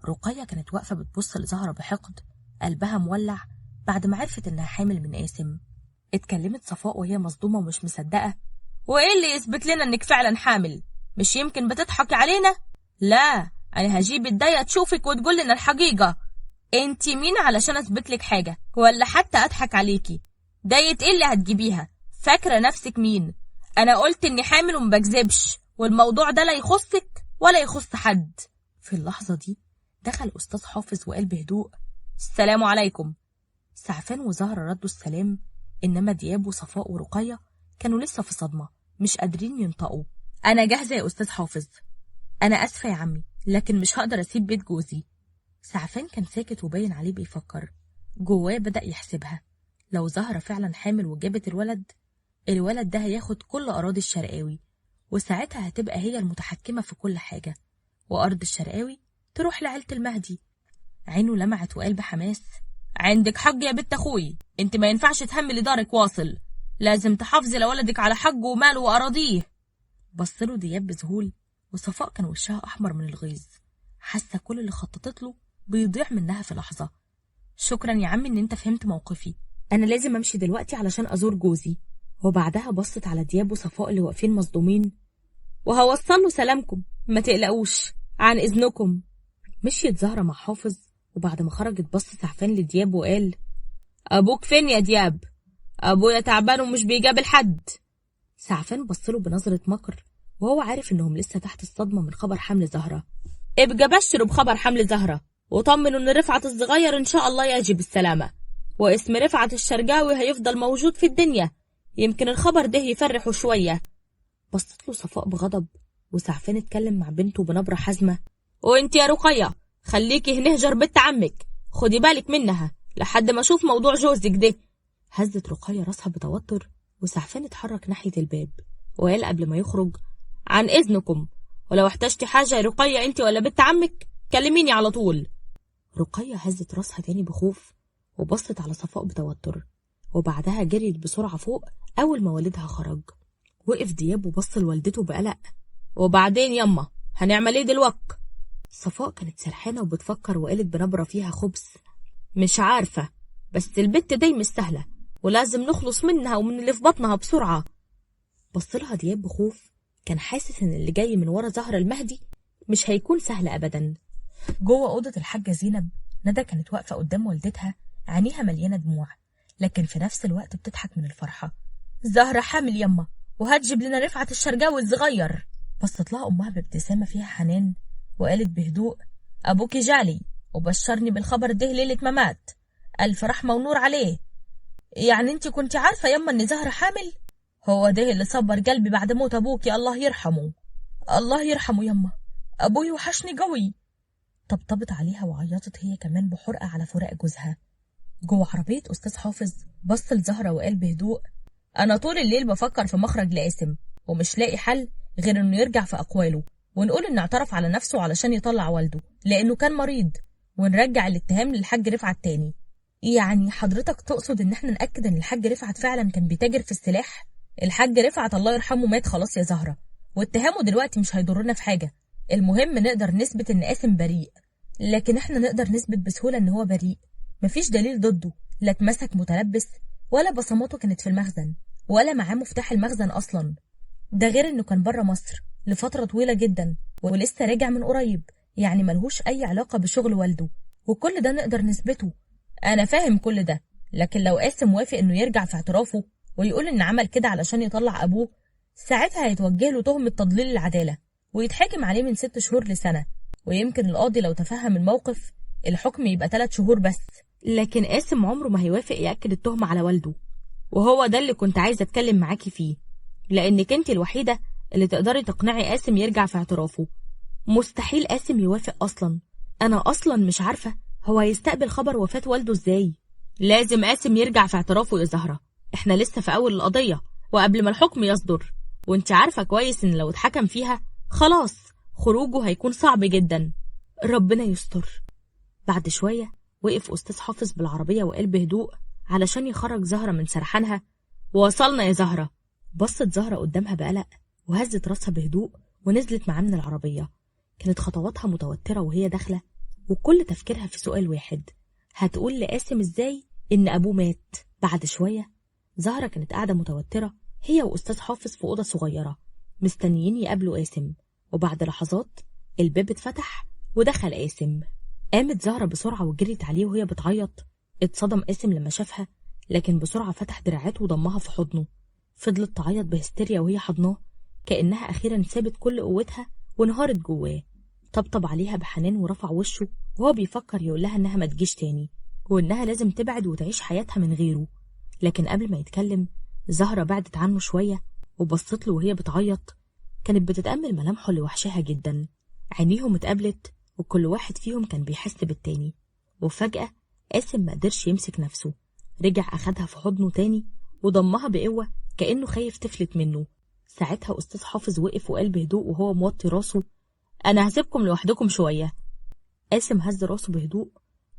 رقية كانت واقفة بتبص لزهرة بحقد، قلبها مولع بعد ما عرفت إنها حامل من قاسم. اتكلمت صفاء وهي مصدومة ومش مصدقة: وإيه اللي يثبت لنا إنك فعلا حامل؟ مش يمكن بتضحكي علينا؟ لا، انا هجيب الداية تشوفك وتقول لنا الحقيقة. انت مين علشان اثبت لك حاجة ولا حتى اضحك عليكي؟ داية ايه اللي هتجيبيها؟ فاكرة نفسك مين؟ انا قلت اني حامل ومبكذبش، والموضوع ده لا يخصك ولا يخص حد. في اللحظة دي دخل أستاذ حافظ وقال بهدوء: السلام عليكم. سعفان وزهرة ردوا السلام، إنما دياب وصفاء ورقية كانوا لسه في صدمة، مش قادرين ينطقوا. أنا جاهزة يا أستاذ حافظ. أنا أسفة يا عمي، لكن مش هقدر أسيب بيت جوزي. سعفان كان ساكت وباين عليه بيفكر، جواه بدأ يحسبها. لو زهرة فعلا حامل وجابت الولد، الولد ده هياخد كل أراضي الشرقاوي، وساعتها هتبقى هي المتحكمة في كل حاجة، وأرض الشرقاوي تروح لعيلة المهدي. عينه لمعت وقال بحماس: عندك حق يا بنت أخوي، انت ما ينفعش تهملي دارك واصل، لازم تحافظي لولدك على حقه وماله وأراضيه. بصله دياب بذهول، وصفاء كان وشها أحمر من الغيظ، حاسة كل اللي خططت له بيضيع منها في لحظة. شكرا يا عمي ان انت فهمت موقفي، انا لازم امشي دلوقتي علشان ازور جوزي. وبعدها بصت على دياب وصفاء اللي واقفين مصدومين. وهوصل له سلامكم، ما تقلقوش، عن اذنكم. مشيت زهرة مع حافظ، وبعد ما خرجت بص سعفان لدياب وقال: ابوك فين يا دياب؟ ابويا تعبان ومش بيجابل حد. سعفان بصله بنظرة مكر، وهو عارف انهم لسه تحت الصدمة من خبر حمل زهرة. ابقى بشروا بخبر حمل زهرة، وطمنوا ان رفعت الصغير ان شاء الله يجي بالسلامة، واسم رفعت الشرقاوي هيفضل موجود في الدنيا، يمكن الخبر ده يفرحه شوية. بصت له صفاء بغضب، وسعفان اتكلم مع بنته بنبرة حازمة: وانت يا رقية خليكي هنهجر بنت عمك، خدي بالك منها لحد ما اشوف موضوع جوزك ده. هزت رقية راسها بتوتر، وسعفان اتحرك ناحية الباب وقال قبل ما يخرج: عن اذنكم، ولو احتجتي حاجة يا رقية انت ولا بنت عمك كلميني على طول. رقية هزت راسها تاني بخوف، وبصت على صفاء بتوتر، وبعدها جريت بسرعة فوق أول ما والدها خرج. وقف دياب وبص لوالدته بقلق: وبعدين يما هنعمل ايه دلوقتي؟ صفاء كانت سرحانة وبتفكر، وقالت بنبرة فيها خبث: مش عارفة، بس البت دي مش سهلة، ولازم نخلص منها ومن اللي في بطنها بسرعة. بصلها دياب بخوف، كان حاسس ان اللي جاي من ورا زهرة المهدي مش هيكون سهل أبدا. جوه أوضة الحاجة زينب، ندى كانت واقفة قدام والدتها، عينيها مليانة دموع، لكن في نفس الوقت بتضحك من الفرحة. زهرة حامل يما، وهتجيب لنا رفعت الشرقاوي الصغير. بصت لها أمها بابتسامة فيها حنان، وقالت بهدوء: أبوكي جالي وبشرني بالخبر ده ليلة ما مات، ألف رحمة ونور عليه. يعني انت كنت عارفة يما ان زهرة حامل؟ هو ده اللي صبر قلبي بعد موت أبوكي الله يرحمه. الله يرحمه يما، أبوي وحشني قوي. طبطبت عليها وعيطت هي كمان بحرقة على فراق جوزها. جوه عربية أستاذ حافظ بص لزهرة وقال بهدوء: أنا طول الليل بفكر في مخرج لقاسم، ومش لاقي حل غير إنه يرجع في أقواله، ونقول إنه اعترف على نفسه علشان يطلع والده لأنه كان مريض، ونرجع الاتهام للحاج رفعت تاني. يعني حضرتك تقصد إن احنا نأكد إن الحاج رفعت فعلا كان بيتاجر في السلاح؟ الحاج رفعت الله يرحمه مات خلاص يا زهرة، واتهامه دلوقتي مش هيضرنا في حاجة، المهم نقدر نثبت إن قاسم بريء. لكن احنا نقدر نثبت بسهولة إن هو بريء، مفيش دليل ضده، لا اتمسك متلبس، ولا بصماته كانت في المخزن، ولا معاه مفتاح المخزن أصلا. ده غير إنه كان بره مصر لفترة طويلة جدا، ولسه راجع من قريب، يعني ملهوش أي علاقة بشغل والده، وكل ده نقدر نثبته. أنا فاهم كل ده، لكن لو قاسم وافق إنه يرجع في اعترافه ويقول إن عمل كده علشان يطلع أبوه، ساعتها هيتوجه له تهمة تضليل العدالة ويتحاكم عليه من 6 شهور لسنة، ويمكن القاضي لو تفهم الموقف الحكم يبقى 3 شهور بس. لكن قاسم عمره ما هيوافق يأكد التهمة على والده، وهو ده اللي كنت عايزة أتكلم معاكي فيه، لأنك انت الوحيدة اللي تقدري تقنعي قاسم يرجع في اعترافه. مستحيل قاسم يوافق أصلا، أنا أصلا مش عارفة هو هيستقبل خبر وفاة والده إزاي. لازم قاسم يرجع في اعترافه يا زهرة، احنا لسه في أول القضية وقبل ما الحكم يصدر، وانت عارفة كويس إن لو اتحكم فيها خلاص خروجه هيكون صعب جدا. ربنا يستر. بعد شوية وقف أستاذ حافظ بالعربية وقال بهدوء علشان يخرج زهرة من سرحانها: وصلنا يا زهرة. بصت زهرة قدامها بقلق وهزت راسها بهدوء ونزلت معاه من العربية. كانت خطواتها متوترة وهي داخلة، وكل تفكيرها في سؤال واحد: هتقول لقاسم ازاي إن أبوه مات؟ بعد شوية زهرة كانت قاعدة متوترة هي وأستاذ حافظ في أوضة صغيرة مستنيين يقابلوا قاسم، وبعد لحظات الباب اتفتح ودخل قاسم. قامت زهرة بسرعة وجريت عليه وهي بتعيط. اتصدم قاسم لما شافها، لكن بسرعة فتح دراعاته وضمها في حضنه. فضلت تعيط بهستيريا وهي حضناه، كأنها أخيرا سابت كل قوتها وانهارت جواه. طبطب عليها بحنان ورفع وشه وهو بيفكر يقول لها إنها ما تجيش تاني، وإنها لازم تبعد وتعيش حياتها من غيره. لكن قبل ما يتكلم زهرة بعدت عنه شوية وبصت له وهي بتعيط. كانت بتتأمل ملامحه اللي وحشاها جدا. عينيهم اتقابلت وكل واحد فيهم كان بيحس بالتاني. وفجأة قاسم ما قدرش يمسك نفسه، رجع أخدها في حضنه تاني وضمها بقوة كأنه خايف تفلت منه. ساعتها أستاذ حافظ وقف وقال بهدوء وهو موطي راسه: أنا هسيبكم لوحدكم شوية. قاسم هز راسه بهدوء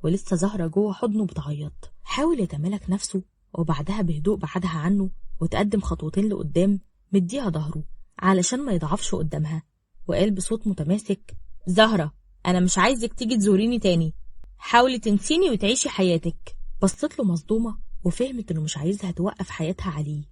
ولسه زهرة جوه حضنه بتعيط. حاول يتمالك نفسه وبعدها بهدوء بعدها عنه وتقدم خطوتين لقدام مديها ظهره علشان ما يضعفش قدامها، وقال بصوت متماسك: زهرة، أنا مش عايزك تيجي تزوريني تاني، حاولي تنسيني وتعيشي حياتك. بصت له مصدومة وفهمت إنه مش عايزها توقف حياتها عليه.